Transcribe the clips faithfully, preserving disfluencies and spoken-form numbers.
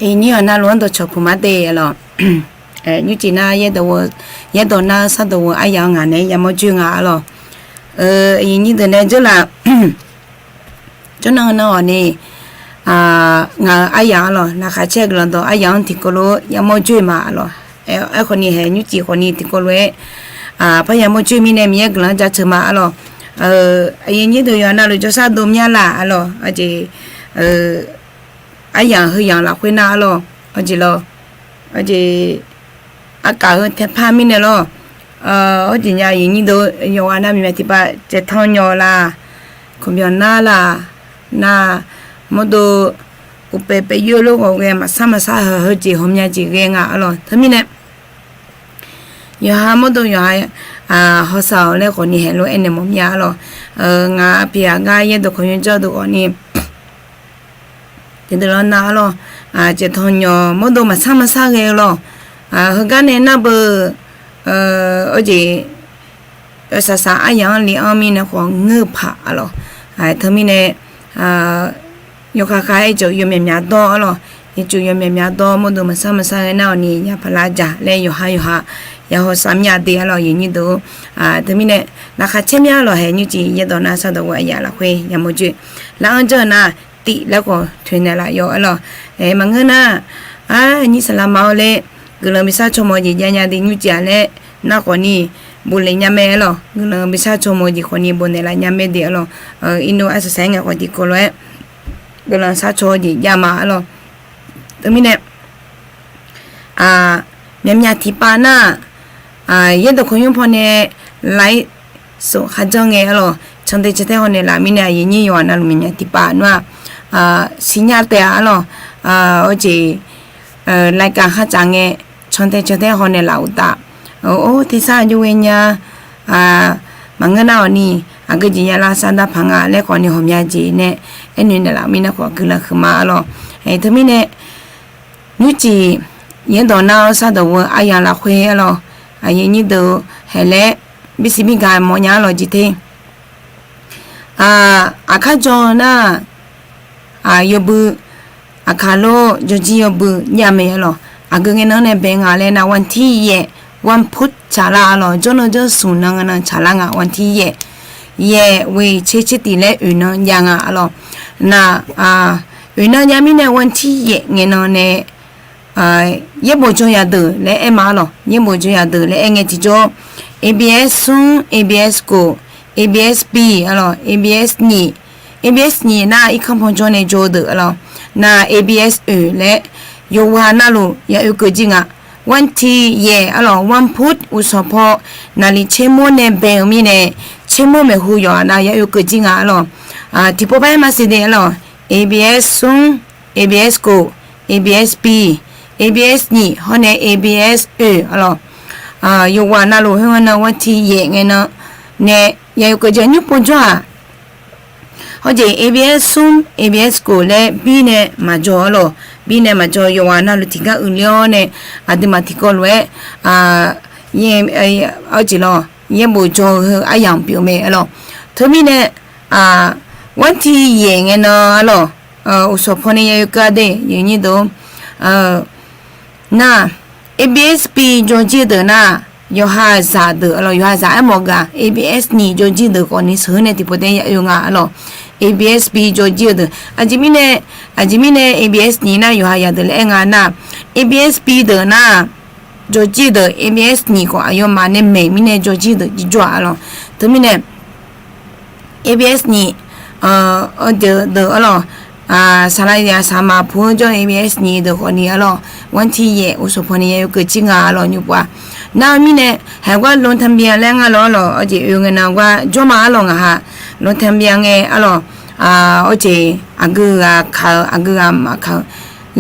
Aqyuif nyir-awq navluf-anr dawqcawq puq ma de arlawq. Nymrcif nar yaerdawq nar sardawq-eu aryaq-anr ngaq naeq-aer yamawr joer nga arlawq. Aqyuif nyir deuq nae dzeurlaf, jawrnan nan-awq ni, ngaq-euq aryaq arlawq, laqkhaq caer-eu guiqlanq dawq aryaq-anr tiqkawv lof-aer yamawr joer ma arlawq. Aerkhawf ni haeq nymrcif khawf ni tiqkawv lof-aer parya mawr joer mirnae Miqyaer guiqlanq-anr jaceuq ma arlawq. Aqyuif nyir deuq yawqha navluf jawrshar dov mya laf arlawq. Aqjeq, aryamq heuyamq lafkhoer nar arlawq, aqjeq lawq, aqjeq, aqkaf heu taepar mirnae lawr. Hawrjeq nya aqyuif nyir deuq yawqghaq nav myaqmyaq tiqpav caevtanq nyawq laf, kawqbyanq nar laf, nar, mawrdo, uqpaeq paev yoer lof ghawqghae maqsar maqsar heu heujeq hawmya jeq ghae nga arlawq. Teumirnae yawqha mawrdo yawqha hawsav-awq laer khawf ni haeq lof-aer naeq mawf mya arlawq. Ngaq aqpiq aqgar yaerdawq kawq nymr jawr deuq khawf ni tiqdeuq lawr nar arlawq, caevtanq nyawq mawrdo maqsar maqsar ghae-eu lawq. Heugar nae nar beu, hawrjeq, yawsaq saq aryamq-anr li-anr mirnae khawf ngeur-eu paq arlawq. Teumirnae yawkhav khav-aer jawf yawmyaq myaq dawr arlawq. Yawcuf yawmyaq myaq dawr mawrdo maqsar maqsar ghae nar-awq ni yaqpaq lar jaq laer yawqha yawqha ya hawsav mya de arlawq aqyuif nyir deuq. Teumirnae laqkhaq caer mya lawq haeq nymrcif yaerdawq nar sardawq-eu aryaq lafkhoer yamawr joer. Lar-anr janr-eu nar tif laer khawf toeqnaeq laf yawf arlawq. Maqngeur nar, ar, nyir saqlaq ma-awr laer guiqlanq bi shar caw mawq-eu jeq jav nya de nymrcif-aq laer nar khawf ni bofle nya mae arlawq. Guiqlanq bi shar caw mawq-eu jeq khawf ni bofnaeq laf nya mae de arlawq. Irnu arsaq saq-aer ngaeq khawf tiqkawv lof-aer guiqlanq shar caw-eu jeq jav ma arlawq. Teumirnae myaqmyaq tiqpav nar, yaerdawq kawq nymr pawnae laf-ir sof kharjanr ngae arlawq. Cantae cantaer hawnaeq laf mirnae aqyuif nyir yawqghaq navluf myaqmyaq tiqpav nar-aq, siqnya taef-a arlawq. Hawrjeq, laqkaq khartsaf ngae cantae cantaer hawnaeq laf uqtaf, or tersar jov ghae nya, maqngeur nar-awq ni aqgeu jeq ya lavsav dav paq nga laer khawf ni hawmya jeq nae aernoeq naeqlaf mirnae khawf guiqlanq huiqma arlawq. Teumirnae nymrcif yaerdawq nar-awr sardawq-eu aryamq lafkhoer arlawq, aqyuif nyir deuq haeq laer birsiq birgaq mawfnya arlawq jeq te. Aqkar jawr nar-aq, yawbui, aqkaq lor jawrjir yawbui jav mae arlawq. Aqgeu ngae nan nae bae nga laer nar วันที่แปด วันพุธ tsaqlar arlawq. Jawrnan janr smq nan ngae nan tsaqlar nga วันที่แปด แปด ghoeq tser tser tiq laer oeq nan jav nga arlawq. Nar, oeq nan jav mirnae วันที่แปด ngae nan nae yaerbof jawr yadeuq laer aer ma arlawq. Yaerbof jawr yadeuq laer aer ngae tiqjawr, ABS smr, ABS khof, ABS bi arlawq, ABS nyiq, ABS nyiq nar irkanr paw jawr nae jawr-eu deuq arlawq. Nar ABS oeq laer yawqghaq navluf ya oekeuv jir nga. วันที่แปด arlawq วันพุธ uqsanq paw naqliq tsermawr nae bae-eu mirnae tsermawr maeqhu yawqghaq nav ya oekeuv jir nga arlawq. Tiqpov par-aer maqsiq de arlawq, ABS smr, ABS khof, ABS bi, ABS nyiq hawr nae ABS oeq arlawq. Yawqghaq navluf khoer nga nan วันที่แปด ngae nan nae ya oekeuv jir nymr pov jawr-aq, hawrjeq ABS smr, ABS khof laer bir nae maqjawr arlawq. Bir nae maqjawr yawqghaq navluf tiqgar uiqler-awr nae aqduimaf tiqkawv lof-aer, hawrjeq lawq yaerbof jawr-eu heu aryamq pyeuf mae arlawq. Teumirnae วันที่แปด ngae nan arlawq, uqsanq paw nae ya oekeuv-a de aqyuif nyir deuq. Nar, ABS bi jawrjir-eu deuq nar, yawqha zaq deuq arlawq, yawqha zaq-aer mawf gaq ABS nyiq jawrjir deuq khawf ni sheuq-eu nae tiqpov taef-aer ya oe nga arlawq. ABS bi jawrjir-eu deuq aqjeq mirnae, aqjeq mirnae ABS nyiq nar yawqha zaq deuq laer aer nga nar, ABS bi deuq nar jawrjir deuq ABS nyiq khawf aqyawfmaf nae maeq mirnae jawrjir deuq jirjawr-aq arlawq. Teumirnae ABS nyiq, aqdeuq deuq arlawq, saqlaq yaq saqmaq pu-anr jawr ABS nyiq deuq khawf ni arlawq, วันที่แปด uqsanq paw nae ya oekeuv jir nga arlawq nymr pov-a. Nar-eu mirnae haeq gar ลงทะเบียน laer nga lawq arlawq, hawrjeq oe ngae nan gar jawr ma arlawq ngaq ha. ลงทะเบียน ngae arlawq, hawrjeq aqgeu ghaq kaq-eu aqgeu ghaq maqkaq-eu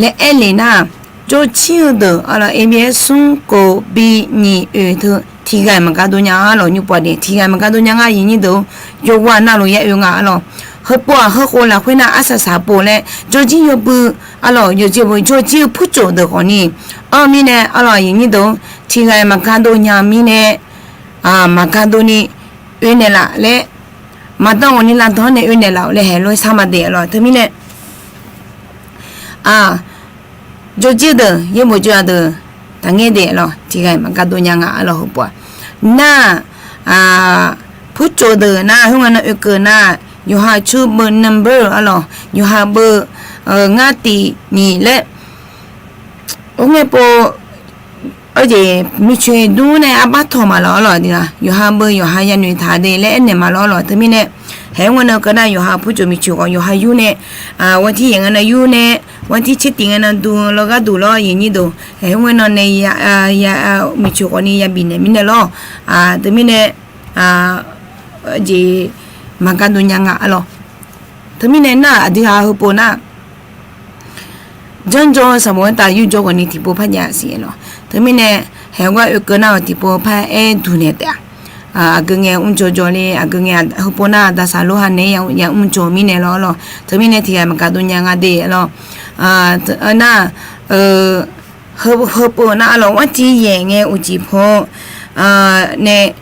laer aer le nar, jawrjir-eu deuq arlawq ABS smr khof bi nyiq oeq teu tiqghaq maqgar dov nya arlawq nymr pov-a de, tiqghaq maqgar dov nya ngar aqyuif nyir deuq-or, yawqghaq navluf ya oe nga arlawq. Heupov-aq heukhof lafkhoer nar arsaq saq pov laer jawrjir yawbui arlawq, yawqjeq bof jawrjir-eu purtsof deuq khawf ni, anr-eu mirnae arlawq aqyuif nyir deuq-or, tiqghaq maqgar dov nya mirnae, maqgar dov ni oe naeqlaf laer, maqdan ghawq ni lavdan-anr nae oe naeqlaf-awq laer haeq lof-aer shar ma de arlawq. Teumirnae Jawrjir deuq, yaerbof jawr-a deuq, taqngaer de lawq, tiqghaq maqgar dov nya nga arlawq. Heupof-aq, nar-aq, purcof deuq nar, khoerngae nan oekeuv nar, yawqha cur beu number arlawq, yawqha beu ngar tiq nyiq laer, khoerngae pov, arjeq miqcoeq dur nae arbar tawq maqlawq arlawq, yawqha beu yawqha yanoeq taq de laer aernaeq maqlawq arlawq. Teumirnae, haeq khoerngae nan keuv nar yawqha purcof miqcoeq khawf yawqha yur nae, wantir yaeq ngae nan yur nae, wantir tser tiq ngae nan dm lawr gharduq lawr, aqyuif aqnyir deuq, haeq khoerngae nan nae miqcoeq khawfni yabif naeq mirnae lawr. Teumirnae, jeq maqgar dov nya nga arlawq. Teumirnae nar-aq, aqdui ha heupov nar, janrjawr sanqbof-anr taf yurjawr khawfni tiqpov par jav siq lawq. Teumirnae, haeq gar oekeuv nar-euq tiqpov par aer duq naeq taef-a. Aqgeu ngae mrjawr jawr le, aqgeu ngae heupov nar daqsaq lor ha naeq-aer ya mrjawr mirnae lawr arlawq. Teumirnae tiqghaq maqgar dov nya nga de arlawq. Nar, heupov nar arlawq, wantir yaeq ngae uqcif paw nae,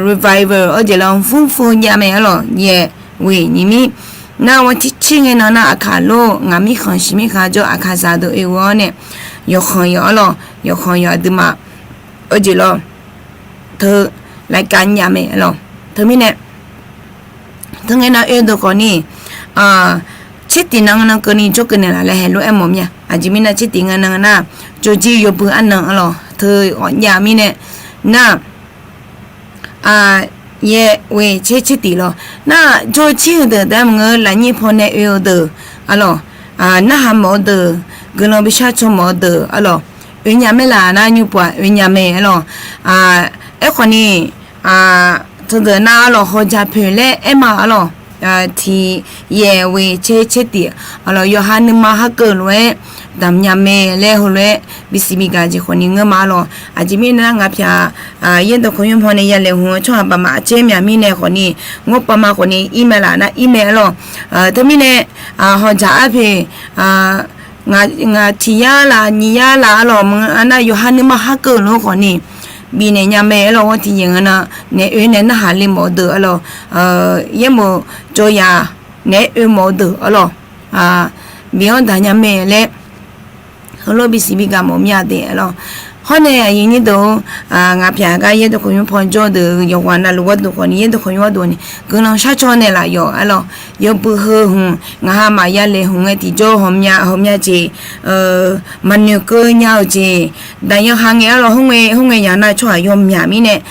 revival arjeq lawr, furfur jav mae arlawq, yaeq ghoeq nyiq mir. Nar wantir tser ngae nan nar aqkaq lor, ngaq mirkhanq shiq mirkhanq jawr aqkaqzaq deuq oe-awr nae, yawqkhanq yawq arlawq, yawqkhanq yawq aqduimaf, arjeq lawr, teu, laer kav nya mae arlawq. Teumirnae, teu ngae nan oe deuq khawfni, tser tiq nan nan keuvni jawrkeuv naeqlaf laer haeq lof-aer mawf mir-a. Aqjeq mirnae tser tiq ngae nan nar, jawrjir yawbui arnan arlawq, teu ghawqjav mirnae, nar, yaeq ghoeq tser tser tiq lawr. Nar, jawrjir heudeuq taef-aer maqngeur, lafnyir paw nae oe-eu deuq arlawq, narhaq mawf-eu deuq, guiqlanq bishar caw mawf-eu deuq arlawq, oe nya maer laf nar, nymrpov-aq oe nya mae arlawq. Aerkhawfni, teudeuq nar arlawq, hawjaq poeq laer aer ma arlawq. Tiq yaeq ghoeq tser tser tiq arlawq, yawqha nuima harkeuv lof-aer damq nya mae laer heulof-aer bisiq bigaq jeq khawfni ngeur ma arlawq. Aqjeq mirnae nar ngaq pyaq, yaerdawq kawqnymr paw nae yalaeq hmq-eu tsawrhaq baqmaf caer myaq mirnae khawfni, ngawr pavma khawfni ir mae laf nar ir mae arlawq. Teumirnae, hawjaq arpoeq, ngaq tiq yar laf nyiq yar laf arlawq, maqngeur nar yawqha nuima harkeuv lof-aer khawfni bifnaeq nya mae arlawq. Wantir yaeq ngae nan nae oe nae narhaq le mawf-eu deuq arlawq, yaerbof jawr ya naeq-aer oe mawf-eu deuq arlawq, bi-anr daq nya mae laer heulof bisiq bigaq mawf mir-a de arlawq. Hawr nae aqyuif aqnyir deuq-or, ngaq pyaq gar yaerdawq kawqnymr paw jawr deuq yawqghaq navluf gharduq khawfni, yaerdawq kawqnymr gharduq ni guiqlanq shar caw naeqlaf yawq arlawq. Yawbui heu hmq ngaq ha maqya laeq hmq ngae tiqjawr hawqmya hawqmya jeq, maqnoeq keuv nya-euq jeq, daqyan ha ngae arlawq, khoerngae yaq nar tsawrhaq yawmyaq mirnae,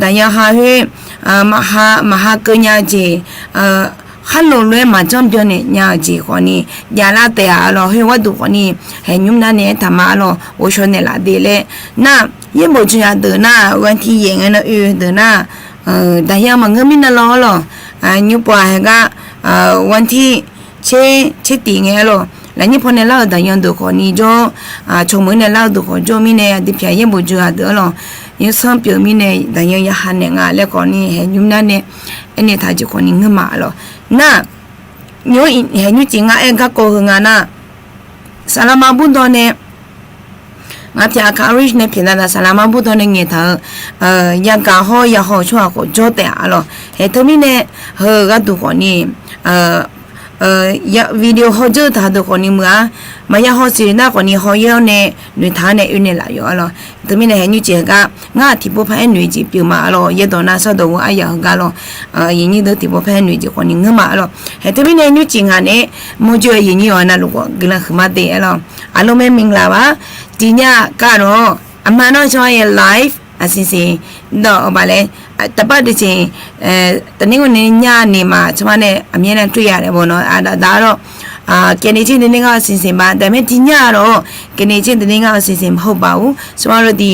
daqyan ha khoer, maqha maqha keuv nya-eu jeq, khar lof lof-aer maqjanr byannaeq nya-euq jeq khawfni javlar taef-a arlawq. Khoer gharduq khawfni haeq nymr nar nae aertaq ma arlawq, ghovshaw naeqlaf de laer. Nar, yaerbof jawr ya deuq nar, ghanqti yaef ngae nan oe deuq nar, daqyan maqngeur mirnae lawr arlawq. Nymr pov-aq haeq gar, ghanqti tser tser tiq ngae arlawq, lafnyir paw nae lar-eu daqyan deuq khawfni jawr, tsawrmeuq nae lar-eu deuq khawf jawr mirnae, aqdui pyaq yaerbof jawr ya deuq arlawq, yawsanr pyeuf mirnae daqyan ya ha naeq nga laer khawfni haeq nymr nar nae aernaeq taq jeq khawfni ngeur ma arlawq. Nar, nymr haeq nymr cif ngar aer garkawv heu nga nar, saqlaqma burdawr nae, ngaq pyaq aqkaq Irish nae pyeuf nar taq saqlaqma burdawr nae ngaeqtaq-eu, yagaq hawr yahaw-eu tsawrhaq khawf jawr taef-a arlawq. Haeq teumirnae, heu gharduq khawfni, video hawdzeur taq deuq khawfni muiq-a, maqya haw siq nar khawfni haw yaer-awr nae noeqtaq-anr nae oe naeqlaf yawq arlawq. Teumirnae haeq nymr cif haeq gar ngar tiqpov par-aer noeq jeq pyeuf ma arlawq. Yaerdawq nar sardawq-eu aryaq heugar lawr, aqyuif aqnyir deuq tiqpov par-aer noeq jeq khawfni ngeur ma arlawq. Haeq teumirnae nymr cif ngaq nae mawrjoe aqyuif aqnyir-awq navluf khawf guiqlanq huiqma de arlawq. Aqlmr maer mingla ba, tiqnya kar-awr aqma nar-eu tsawrmar-aer live aqsiq siq dawq-awq baq laer, taqpar deuq siq, taqnir ghoe nae nyar ni ma tsawrmar nae aqmyan nae တွေ့ရတယ်ပေါ့နော် aqdaq daq arlawq. ကနေ ချင်း သတင်း က အစီအစဉ်ပါ ဒါပေမဲ့ ဒီညတော့ ကနေ ချင်း သတင်း က အစီအစဉ် မဟုတ်ပါဘူး ကျမတို့ ဒီ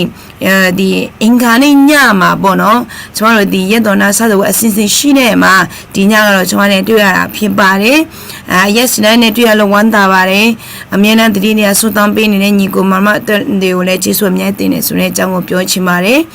ဒီ အင်္ဂါနေ့ ညမှာပေါ့နော် ကျမတို့ ဒီ ရက်တော်နား ဆန်းသဝ် အစီအစဉ်ရှိတဲ့မှာ ဒီညကတော့ ကျမနဲ့ တွေ့ရတာ ဖြစ်ပါတယ်။ အဲ၊ ရက်စင်တိုင်းနဲ့ တွေ့ရလို့ ဝမ်းသာပါတယ်။ အမြဲတမ်း သတိနဲ့ ဆုတောင်းပေးနေတဲ့ ညီကိုမောင်မတွေကိုလည်း ကျေးဇူးအများကြီးတင်တယ်ဆိုတဲ့အကြောင်းကို ပြောချင်ပါတယ်။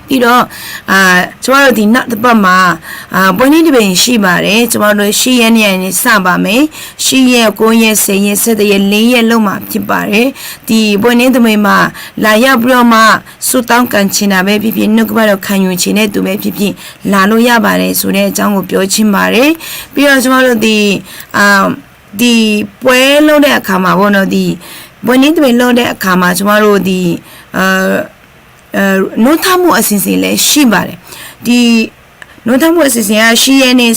ပြီးတော့၊ အာ၊ ကျမတို့ ဒီနောက်တစ်ပတ်မှာ၊ အာ၊ ပွဲလေးတစ်ပင်ရှိပါတယ်။ ကျမတို့ ရှစ်ရက်နေ့ကနေ စပါမယ်။ ရှစ်ရက်၊ ကိုးရက်၊ ဆယ်ရက်၊ ဆယ့်တစ်ရက်၊ လေးရက်လုပ်မှာ ဖြစ်ပါတယ်။ ဒီပွဲလေးတစ်ပင်မှာ လာရောက်ပြီးတော့မှ ဆုတောင်းကန်ချင်တာပဲဖြစ်ဖြစ်၊ နှုတ်ကပတ်တော်ခံယူချင်တဲ့သူပဲဖြစ်ဖြစ် လာလို့ရပါတယ်ဆိုတဲ့အကြောင်းကို ပြောချင်ပါတယ်။ ပြီးတော့ ကျမတို့ ဒီ၊ အာ၊ ဒီပွဲလုပ်တဲ့အခါမှာပေါ့နော်၊ ဒီ၊ ဘွဲ့နွေးတပင် လုပ်တဲ့အခါမှာ ကျွန်မတို့ ဒီ အဲ အဲ နို့ထပ်မှု အစီအစဉ်လည်း ရှိပါတယ်။ ဒီ နို့ထပ်မှု အစီအစဉ်က ရှစ်ရက်နေ့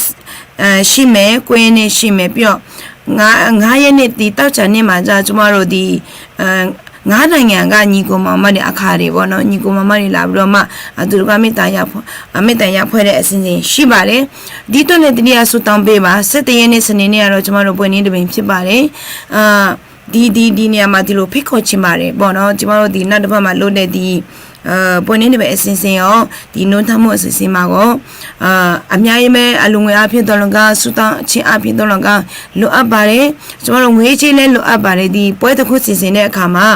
အဲ ရှိမယ်၊ ကိုးရက်နေ့ ရှိမယ်၊ ပြီးတော့ ငါး၊ ငါးရက်နေ့ ဒီ သောကြာနေ့မှာကျ ကျွန်မတို့ ဒီ အဲ ငါးနိုင်ငံက ညီအစ်ကိုမောင်မတွေ အခါတွေပေါ့နော်၊ ညီအစ်ကိုမောင်မတွေ လာပြီးတော့မှ အတူတကွ မေတ္တာရ၊ မေတ္တာရဖွယ်တဲ့ အစီအစဉ် ရှိပါတယ်။ ဒီအတွက်လည်း တတိယဆုတောင်းပေးပါ။ ဆယ့်တစ်ရက်နေ့ စနေနေ့ကတော့ ကျွန်မတို့ ဘွဲ့နွေးတပင် ဖြစ်ပါတယ်။ အာ၊ ဒီ၊ ဒီ၊ ဒီနေရာမှာ ဒီလိုဖိတ်ခေါ်ချင်ပါတယ်ပေါ့နော်။ ကျွန်မတို့ ဒီနောက်တစ်ပတ်မှာ လုပ်တဲ့ ဒီ အဲ ဘွဲ့နွေးတပင် အစီအစဉ်ရော၊ ဒီ နို့ထပ်မှု အစီအစဉ်မှာရော၊ အာ၊ အများကြီးပဲ၊ အလှူငွေအားဖြင့်သော်လည်းကောင်း၊ ဆုတောင်းခြင်းအားဖြင့်သော်လည်းကောင်း လိုအပ်ပါတယ်။ ကျွန်မတို့ ငွေကြေးလည်း လိုအပ်ပါတယ်။ ဒီပွဲတစ်ခု စီစဉ်တဲ့အခါမှာ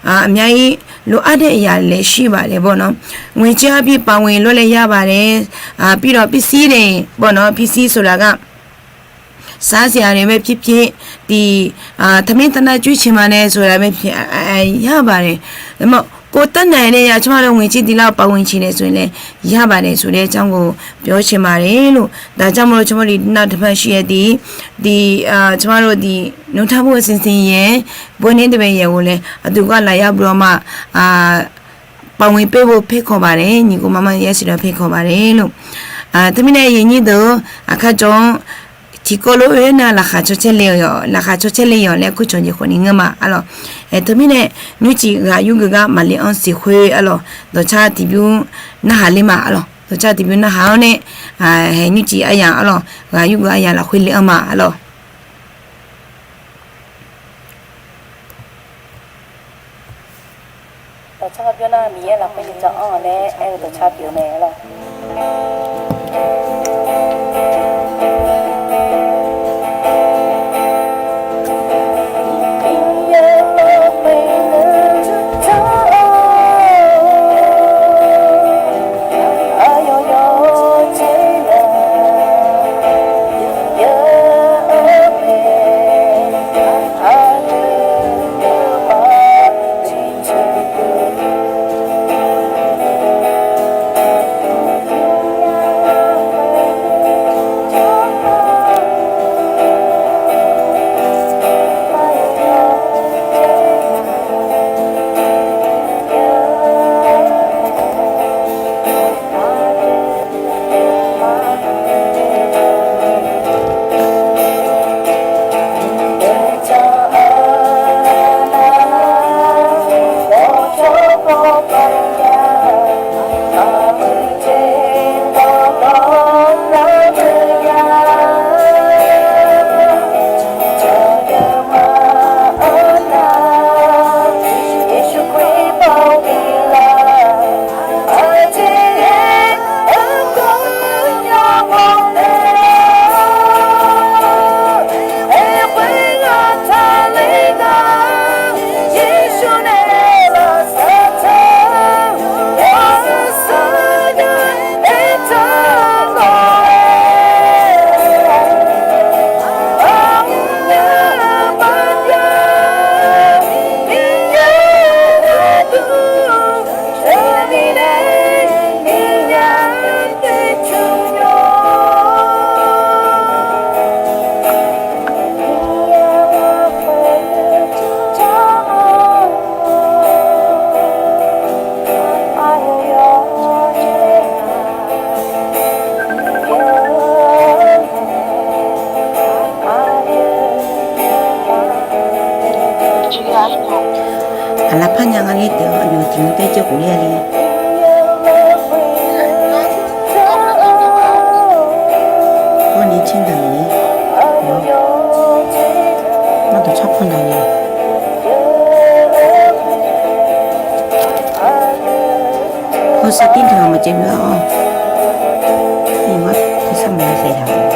အာ၊ အများကြီး လိုအပ်တဲ့အရာလည်း ရှိပါတယ်ပေါ့နော်။ ငွေကြေးအားဖြင့် ပါဝင်လို့လည်း ရပါတယ်။ အာ၊ ပြီးတော့ ပစ္စည်းတွေပေါ့နော်၊ ပစ္စည်းဆိုတာက စားစရာတွေပဲဖြစ်ဖြစ်၊ ဒီ၊ အာ၊ ထမင်းသနား ကျွေးချင်ပါတယ်ဆိုတာပဲဖြစ်၊ အာ၊ အာ၊ အာ၊ ရပါတယ်။ ဒါပေမဲ့ ကိုယ်တတ်နိုင်တဲ့အရာ ကျွန်မတို့ ငွေကြေးဒီလောက် ပါဝင်ချင်တယ်ဆိုရင်လည်း ရပါတယ်ဆိုတဲ့အကြောင်းကို ပြောချင်ပါတယ်လို့။ ဒါကြောင့်မလို့ ကျွန်မတို့ ဒီနောက်တစ်ပတ်ရှိတဲ့ ဒီ၊ ဒီ၊ အာ၊ ကျွန်မတို့ ဒီ နို့ထပ်မှု အစီအစဉ်ရယ်၊ ဘွဲ့နွေးတပင်ရယ်ကိုလည်း အတူတကွ လာရောက်ပြီးတော့မှ၊ အာ၊ ပါဝင်ပေးဖို့ ဖိတ်ခေါ်ပါတယ်။ ညီအစ်ကိုမောင်မတွေ ရောက်ရှိတော့ ဖိတ်ခေါ်ပါတယ်လို့။ အာ၊ တမံၤနဲ့ ညီအစ်ကိုတို့ အခါကျုံ့ ထီးကိလို့ အဝဲနာ လၢခါချောချဲလေယော်၊ လၢခါချောချဲလေယော် လၢအခု ကျုံ့ ညီအစ်ကို ငိုမး အလီၤ. အဲ၊ တမံၤနဲ့ ညီကၢ် ဂာ်ယူးဂုာ်က မလီအံသီးခွေ အလီၤ. ဒိးဆါ တံပြု နဟးလီမး အလီၤ. ဒိးဆါ တံပြု နဟးအီၤန့ၣ် ဟဲ ညီကၢ် အယံၤ အလီၤ. ဂာ်ယူးဂုာ် အယံၤ လၢခွေ လီအံၤမး အလီၤ. ဒိးဆါ တံပြု နဟး မီးယဲ လၢခွေ လီအံၤ အလီၤ အဲ ဒိးဆါ တံပြု နဟး အလီၤ. Aqlaqpar nya nga le taef-awr, aqyawf tiq mq tae caev khof ler-a le. Hawr ni caer daq-euq le. Maqdawq tsawrkawv daq-euq le. Heu sartir deuq-aq maqcaev bya-awr, ngar tersar maqya saef taq-euq.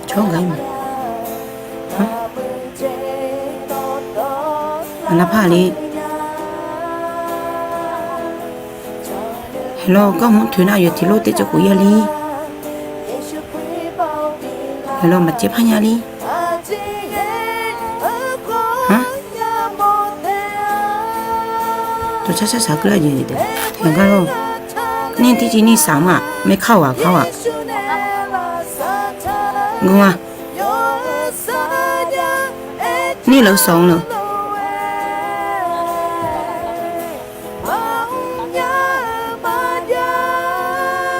Tsawrhaq ghae-ir ma. Aqlaqpar le. Haeqlawq, garhmq toeq nar, aqyawf tiq lof tae caev khof ir-a le. Haeqlawq, maqcaev par nya le. Dawqcar car shaq keuv-a jeq, yawqgar lawr. Nar tirciv ni shaq-anr-aq, maerkar-awq ghaq kar-awq-aq, geur-a. Nir laf-eu sawq-anr laq.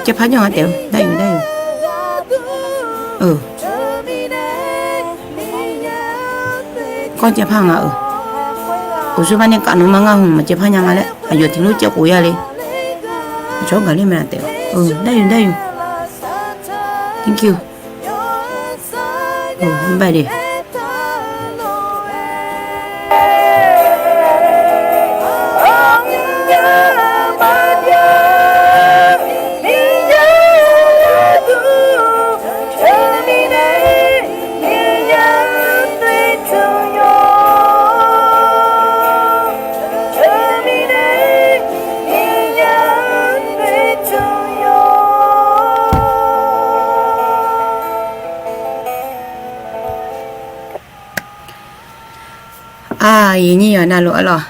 Caerpar janr nga taef-eu, dar yuf dar yuf. Kawr caerpar nga-euq. Uqsur par nae kaf nmr ma ngar hmq maq caerpar nya nga laer aqyawf tiqlof caev khof ya le. Aqcawq-anr gaqler mae taef-eu. Dar yuf dar yuf. Thank you. Mr. Aqyuif nyir yawqha navluf arlawq,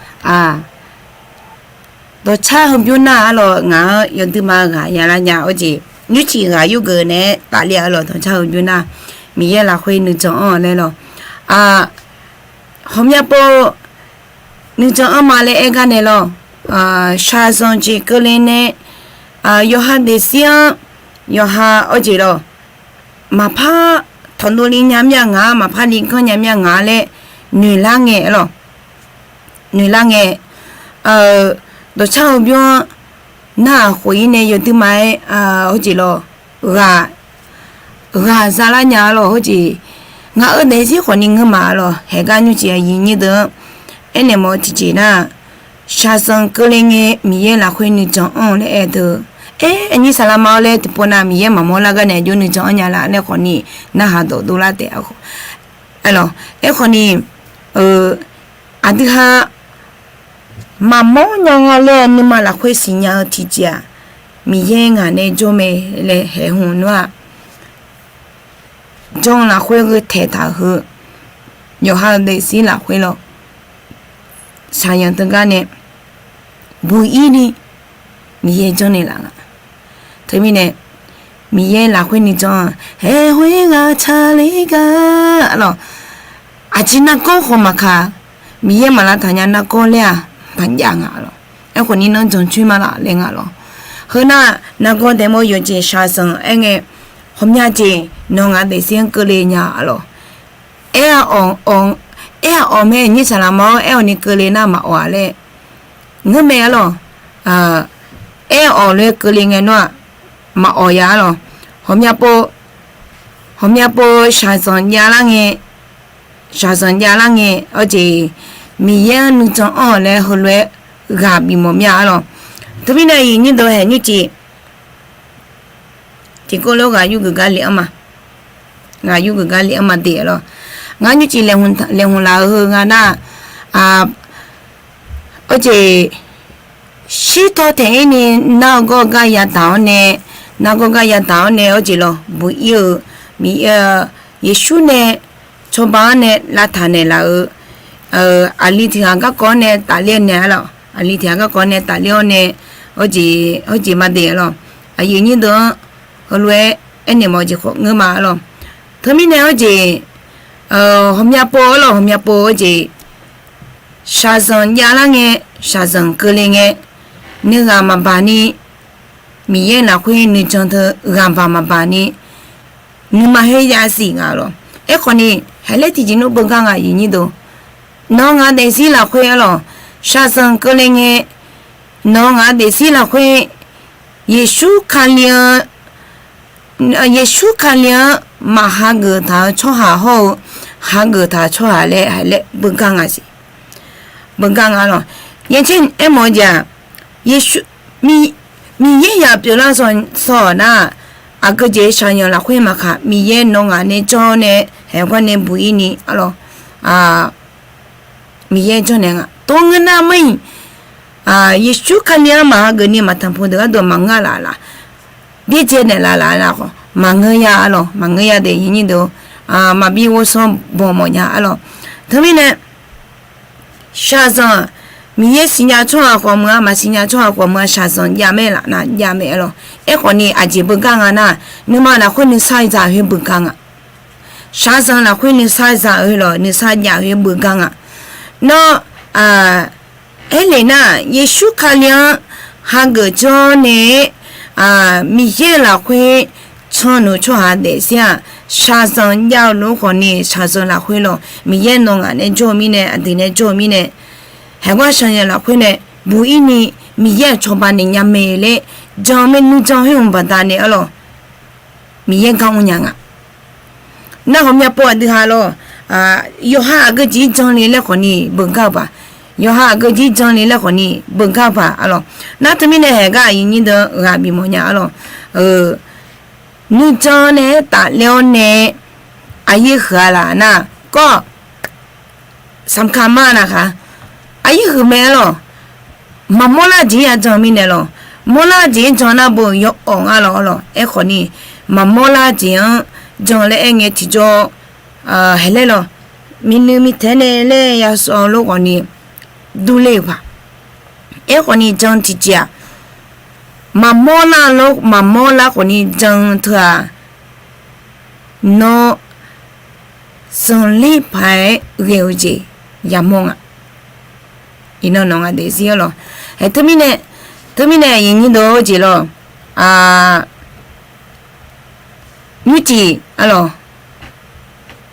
dawqcar heubymr nar arlawq, ngaq-anr yawduima ghaq yalar nya-awr jeq, nymrcif ghaq yurgeuf naeq-aer tafler arlawq, dawqcar heubymr nar Miqyaer lafkhoer nuijan anr-awq laer lawq. Ghawqmya pov nuijan anr ma laer aer gar nae lawq. Shaqzanq jeq keuvle nae yawqha daefzir-anr, yawqha awr jeq lawq, maqpar tawqdov li nya mir-a ngaq, maqpar li ganr nya mir-a ngaq laer noeqlar ngae lawq. Noeqlar ngae, dawqcar heubymr-anr narhaq khof-ir nae yawduima-aer, awr jeq lawq, ghaq ghaq zalar nya arlawq, hawr jeq, ngaq-euq daefzir khawfni ngeur ma arlawq, haeqgar nymrcif aqyuif nyir deuq-anr aernaeq mawf-eu tiqjeq nar, shaqzanq keuvle ngae Miqyaer lafkhoer nuijan anr-eu laer aer-eu deuq, aer, aqnyir saqlaq ma-awr laer tiqpov nav Miqyaer maqmawr lar gar nae aqjox nuijan anr nya la nae khawfni narhaq dawqdov lar taef. Aerlawq, aerkhawfni, aqdui ha maqmawr nya nga laer nuima lafkhoer siqnya-eu tiqjeq-aq, Miqyaer ngaq nae jawr mae laer haeq hmq nmr-aq, jan lafkhoer gheu taeqtaq-eu heu, yawqha-euq daefzir lafkhoer lawq, shaqzanq teugar nae buq-ir ni Miqyaer janrnaeq laf nga. Teumirnae Miqyaer lafkhoer nuijan-aq, haeq khoer ghaq taqler gar lawq. Aqjeq nargawr khawf maqkaq, Miqyaer maq lavtaq nya nargawr laer-aq, maqjav nga lawq. Aerkhawfni nanrjan coer ma laf laer nga lawq. Heu nar, nargawr daef mawr yawqjeq shaqzanq aer ngae, ghawqmya jeq nawq ngaq daefzir-anr keuvle nya arlawq. Aer-a, aer-a awq mae, nyir saqlaq ma-awr aer-awq ni keuvle nar maqawq-a laer ngeur mae arlawq. Aer-awq lof-aer keuvle ngae nar-aq, maqawq ya arlawq. Ghawqmya pov, ghawqmya pov shaqzanq javlar ngae, shaqzanq javlar ngae, awr jeq, Miqyaer-anr nuijan anr-awq laer heulof-aer ghaq bifmawf mir-a arlawq. Teumirnae aqyuif nyir deuq haeq nymrcif tiqkawv lof ghaq yurgeuf gar le-anr ma. Ghaq yurgeuf gar le-anr ma de arlawq. Ngar nymrcif laeqhmq laf-eu heu nga nar, awr jeq, shirtaw taeq-ir ni nargawr gar yadaq-awr nae, nargawr gar yadaq-awr nae awr jeq lawq, buq-ir-eu Miqyaer, Yeqsur nae cawba-anr nae lavtaq naeq laf-eu, aqli tiq ghaq garkawv-anr nae tafler naeq arlawq. Aqli tiq ghaq garkawv nae tafler-awr nae, awr jeq, awr jeq ma de arlawq. Aqyuif nyir deuq-anr heulof-aer aernaeq mawf-eu jeq khawf ngeur ma arlawq. Teumirnae awr jeq, ghawqmya pov arlawq, ghawqmya pov awr jeq, shaqzanq javlar ngae, shaqzanq keuvle ngae, nuighaq maqbaq ni, Miqyaer lafkhoer nuijan teu ghaqbaq maqbaq ni, nuima khoerya siq nga lawq. Aerkhawfni, haeq laer tiqjeq nmr beugar nga aqyuif nyir deuq. Nawq ngaq daefzir lafkhoer arlawq, shaqzanq keuvle ngae, nawq ngaq daefzir lafkhoer, Yeqsur Kali-anr, Yeqsur Kali-anr maq hageuf taq-eu tsawrhaq hawr-eu, hageuf taq-eu tsawrhaq laer haeq laer beugar nga siq. Beugar nga lawq. Yaeq tser aermawf-eu jeq-aq, Yeqsur, Miqyaer yaq pyeuflar saw-awq nar, aqgeu jeq shaqzanq lafkhoer maqkaq, Miqyaer nawq ngaq nae jawr nae, haeq gar nae buq-ir ni arlawq, Miqyaer janrnaeq nga. Tov ngeur nar mr-iq, Yeqsur Kali-anr maq hageuf ni maq tanqpuq deuq gharduq maqngeur laf laf, byaerdzae naeqlaf laf laf khawf maqngeur ya arlawq, maqngeur ya de aqyuif nyir deuq, maqbi ghovshaw bawq mawf nya arlawq. Teumirnae shaqzanq, Miqyaer siqnya tsawrhaq khawf meuq-a, maqsiqnya tsawrhaq khawf meuq-a, shaqzanq jav mae laf nar jav mae arlawq. Aerkhawfni aqjeq beugar nga nar, nuima lafkhoer nuisar zaq khoer beugar nga. shaqzanq lafkhoer nuisar zaq-eu lawq, nuisar jav-eu beugar nga. Nawr, aerlef nar, Yeqsur Kali-anr hageuf jawr nae-aer, Miqyaer-euq lafkhoer cannuq tsawrhaq daefzir-aq, shaqzanq jav-eu lof-aer khawfni shaqzanq lafkhoer lawq. Miqyaer nawq ngaq nae jawr-eu mirnae, aqdui nae jawr-eu mirnae, haeqgar shaqzanq lafkhoer nae buq-ir ni Miqyaer-euq cawba naeq nya mae laer jan mae, nuijan khoer-euq baqdanae arlawq, Miqyaer gar mr nya nga. Nar ghawqmya pov aqdui ha lawq, yawqha aqgeu jeq-ir jan le laer khawfni beugar-eu paq. Yawqha aqgeu jeq-ir jan le laer khawfni beugar-eu paq arlawq. Nar teumirnae haeqgar aqyuif nyir deuq ghaq bifmawf nya arlawq. Nuijan nae aer tafler-awr nae aqyaer huiq-a laf nar, kawr, samkaq mar naqkhaq, aqyaer huiq mae arlawq. Maqmawr lar jeq-ir ya jan mirnae lawq. Mawrlar jeq-ir jan nar bo yawawq nga lawq arlawq. Aerkhawfni, maqmawr lar jeq-anr jan laer aer ngae tiqjawr, haeq laer lawq, miqnuiv miqtaeq nae laer yashawr lof khawfni durler-euq paq. Aerkhawfni jan tiqjeq-aq, maqmawr lar lor, maqmawr lar khawfni jan teu-aq, nawr zanqler paq-aer ghae-eu jeq yamawr nga. Iqnan nawq ngaq daefzir arlawq. Ae, teumirnae, teumirnae aqyuif nyir deuq-or jeq lawq, nymrcif arlawq,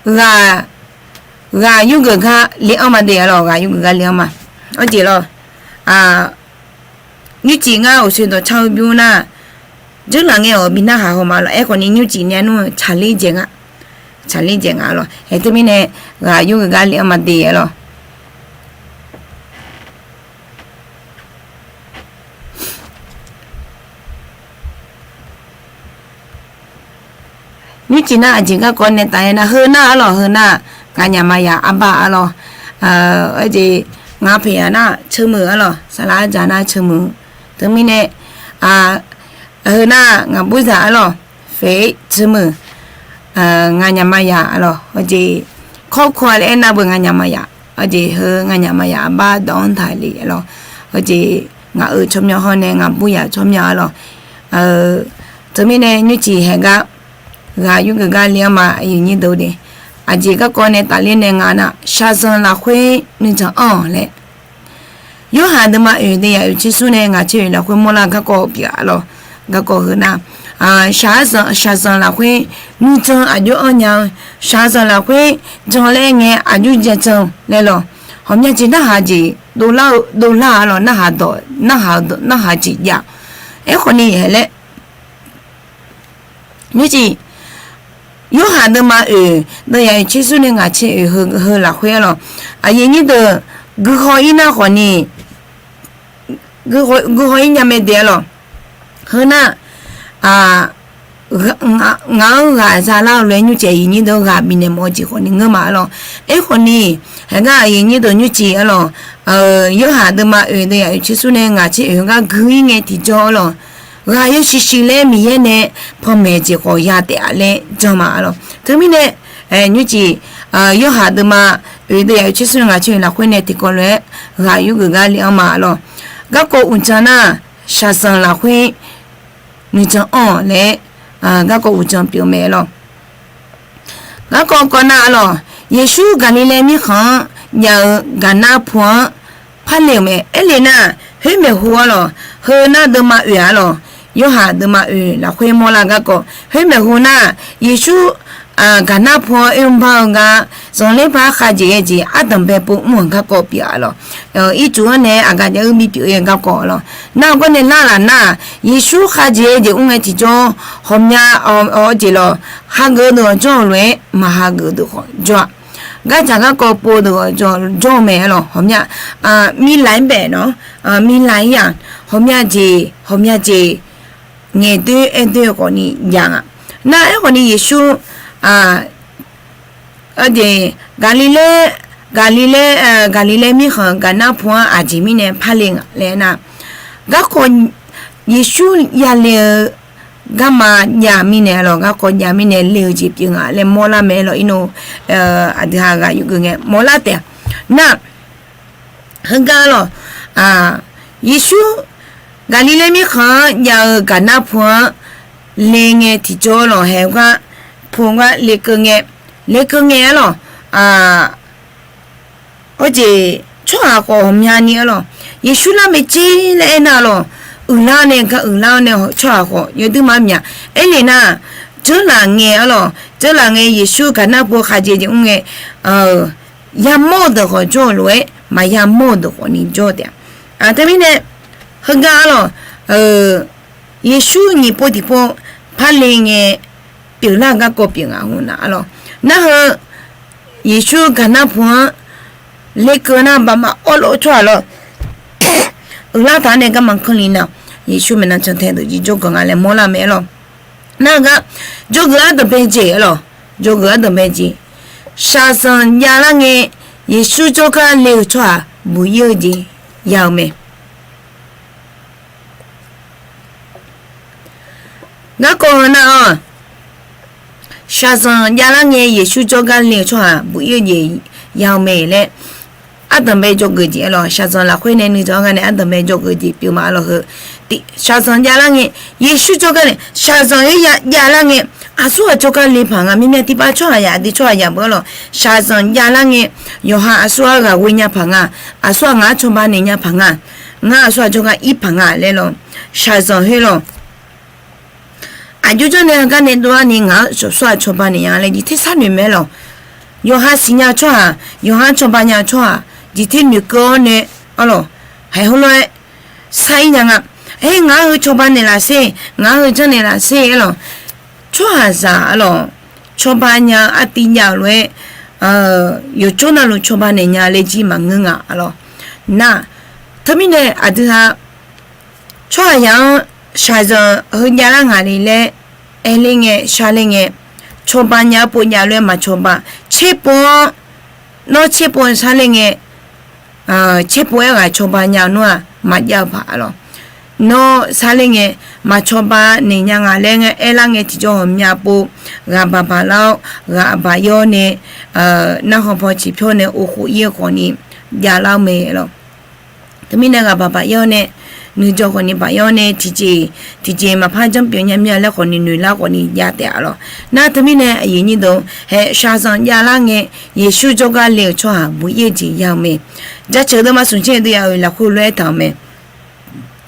ghaq, ghaq yurgeuf gar le-anr ma de arlawq, ghaq yurgeuf gar le-anr ma. Awr jeq lawq, nymrcif ngar uqshoe dawqcar-eu bymr nar, dzeurlaf ngae-awq bi narhaq haw ma lawq. Aerkhawfni nymrcif nae nmr tsaqler dzaeq nga, tsaqler dzaeq nga arlawq. Ae, teumirnae ghaq yurgeuf gar le-anr ma de arlawq. Nymrcif nar aqjeq garkawv nae taf-aer nar, heu nar arlawq, heu nar, nganyaf maqyaf arbar arlawq. Aerjeq, ngaq paeq yaf nar ceumeuq arlawq, saqlaq arjaq nar ceumeuq. Teumirnae, heu nar ngaqburzaq arlawq, faeq-ir ceumeuq, nganyaf maqyaf arlawq. Awr jeq, kawrkawr laer aernar beu nganyaf maqyaf. Awr jeq, heu nganyaf maqyaf arbar dawq-anr taqle arlawq. Awr jeq, ngaq-euq tsawrmyanr hawr nae ngaqbur yaf tsawrmyanr arlawq. Teumirnae nymrcif haeq gar, ghaq yurgeuf gar le-anr ma aqyuif nyir deuq de. Aqjeq garkawv nae tafler nae nga nar, shaqzanq lafkhoer nuijan anr-awq laer. Yorhaq deuvma oeq deuvyaq oeq tser smr nae ngaq tser oeq lafkhoer mawrlar garkawv pyeuf-a lawq. Garkawv heu nar, shaqzanq lafkhoer nuijan aqjox anr nya-eu, shaqzanq lafkhoer jan laer ngae aqjox jajan laer lawq. Ghawqmya jeq narhaq jeq dovlar-eu, dovlar-a lawq, narhaq dawq, narhaq-eu dawq, narhaq jeq jav. Aerkhawfni haeq laer, nymrcif, Yorhaq deuvma oeq deuvyaq oeq tser smr nae ngaq tser oeq heu lafkhoer arlawq. Aqyuif nyir deuq, guihaw-ir nar khawfni, guihaw-ir nya mae de arlawq. Heu nar, ngaq-anr ghaq zalar-eu lof-aer nymrcif aqyuif nyir deuq ghaq bifnaeq mawf-eu jeq khawfni ngeur ma arlawq. Aerkhawfni, haeq gar aqyuif nyir deuq nymrcif arlawq, Yorhaq deuvma oeq deuvyaq oeq tser smr nae ngaq tser oeq heugar gui-ir ngae tiqjawr arlawq. Ghaq yawshuif shuif laer Miqyaer nae panmaeq jeq khawf ya taef-a laer jan ma arlawq. Teumirnae, nymrcif, Yorhaq deuvma oeq deuvyaq oeq tser smr nae ngaq tser oeq lafkhoer nae tiqkawv lof-aer ghaq yurgeuf gar le-anr ma arlawq. Garkawv uqdzan nar, shaqzanq lafkhoer nuijan anr-awq laer, garkawv uqdzan pyeuf mae arlawq. Garkawv kawv nar arlawq, Yeqsur Gaqliqlaer mirkhanq-anr jav-eu Gaqnar pu-anr parle-euq mae. Aerle nar, khoermaeq hu arlawq, heu nar deuvma oeq arlawq, Yorhaq deuvma oeq lafkhoer mawrlar garkawv. Khoermaeq hu nar, Yeqsur Gaqnar pu-anr oermr bar-eu gar, zanqler par khavjeq ghae jeq ardanq bae pov mr-euq garkawv pyeuf arlawq. Ircuf-anr nae aqgaf jav-eu bipyeuf-eu garkawv arlawq. Nar-eu gawr nae lar laf nar, Yeqsur khavjeq ghae jeq mr ngae tiqjawr, ghawqmya, awr jeq lawq, hageuf deuq-awq jawr-eu lof-aer maqhageuf deuq khawf jawr-a. Gardzaq garkawv pov deuq-awq jawr-eu mae arlawq, ghawqmya, miqlaq-ir baef nawr, miqlaq-ir-aq, ghawqmya jeq ghawqmya jeq ngaeqdoer aerdoer-eu khawfni jav nga. Nar-aer khawfni Yeqsur, aqjeq, Gaqliqlaer, Gaqliqlaer, Gaqliqlaer mirkhanq Gaqnar pu-anr aqjeq mirnae parle nga laer nar, garkawv Yeqsur yale-eu garma jav mirnae lawq, garkawv jav mirnae le-eu jeq pyeuf nga laer mawrlar mae lawq. Irnov, aqdui ha ghaq yurgeuf ngae mawrlar taef-a. Nar, heugar lawq, Yeqsur Gaqliqlaer mirkhanq-anr jav-eu Gaqnar pu-anr le ngae tiqjawr lawq, haeq gar pu gar lekeuv ngae, lekeuv ngae arlawq, hawjeq tsawrhaq khawf ghawqmyani arlawq, Yeqsur lar mae jer laer aernar arlawq, uiqlar-awr nae gar uiqlar-awr nae tsawrhaq khawf yawduir ma myaq. Aernaeq nar, dzeurlaf ngae arlawq, dzeurlaf ngae Yeqsur gaqnar pu khaqjeq jeq mr ngae, yamawr-eu deuq khawf jawr-eu lof-aer maqyamawr-eu deuq khawfni jawr-eu taef-a. Teumirnae, heugar arlawq, Yeqsur nyiq pov tiqpov parle ngae pyeuflar-eu garkawv pyeuf nga hmq nar arlawq. Narhaq-eu Yeqsur gaqnar pu-anr lekeuv nar baqmaf awrlof-eu tsawrhaq lawr, uiqlar taq-anr nae garma kanr li nar, Yeqsur maeqnan cantae deuq jir jawrgeuf nga laer mawrlar mae arlawq. Nar-eu gar, jawrgeuf ardanqbae jeq arlawq, jawrgeuf ardanqbae jeq, shaqzanq javlar ngae Yeqsur jawrgar le-eu tsawrhaq buq ir-eu jeq ya-eu mae. Garkawv heu nar-awr, shaqzanq javlar ngae Yeqsur jawrgar le-eu tsawrhaq buq ir-eu jeq ya-eu mae laer, ardanqbae jawrgeuf jeq arlawq, shaqzanq lafkhoer nae nuijan-anr gar nae ardanqbae jawrgeuf jeq pyeuf ma arlawq heu. Shaqzanq javlar ngae, Yeqsur jawrgar nae shaqzanq-aer javlar ngae, aqsur ghaq jawrgar le paq nga, mirmyav tiqpav tsawrhaq yaq aqdui tsawrhaq yaq beu arlawq, shaqzanq javlar ngae, yawqha aqsur-anr ghaq ghoe nya paq nga, aqsur-aq ngaq-anr cawba naeq nya paq nga, ngar aqsur-aq jawrgar ir paq nga laer lawq, shaqzanq khoer lawq. Aqjox janr nae heugar nae dov-ar ni ngaq-anr aqsur-aq cawba naeq nya laer jeq tersar noeq mae lawq. Yawqha siqnya-eu tsawrhaq, yawqha-anr cawba nya-eu tsawrhaq jeq ter noeqkeuv-awr nae arlawq, haiq heulof-aer sar ir nya nga. Aer, ngaq-anr heu cawba naeqlaf sher, ngaq-anr heu janrnaeq laf sher arlawq. Tsawrhaqzaq arlawq, cawba nya-eu artiv jav-euq lof-aer, yawqjawr navluf cawba naeq nya laer jir maqngeur nga arlawq. Nar, teumirnae aqdui ha tsawrhaqzaq-anr shaqzanq heu javlar ngaq le laer aerler ngae sharler ngae, cawba nya-eu pov jav lof-aer maqcawba, tserpov-anr, nawr tserpov sharler ngae, tserpov-aer ghaq cawba nya-eu nawr-aq maqjav-eu paq arlawq. Nawr sharler ngae maqcawba naeq nya nga laer ngae aerlar ngae tiqjawr ghawqmya pov ghaq baq baq lar-awr, ghaq baq yawr nae, narhaq paw ciqpyawr nae ovkhof ir-eu khawfni javlar-eu mae lawq. Teumirnae ghaq baq baq yawr nae, nuijan khawfni baq yawr nae tiqjeq, tiqjeq maqpar janr pyeuf nya mir-a laer khawfni noeqlar khawfni jav taef-a lawq. Nar teumirnae aqyuif nyir deuq haeq shaqzanq javlar ngae, Yeqsur jawrgar le-euq tsawrhaq buq ir-eu jeq ya-eu mae. Jaceuq deuvma smq caer dui ya-euq lafkhoer lof-aer taq-euq mae.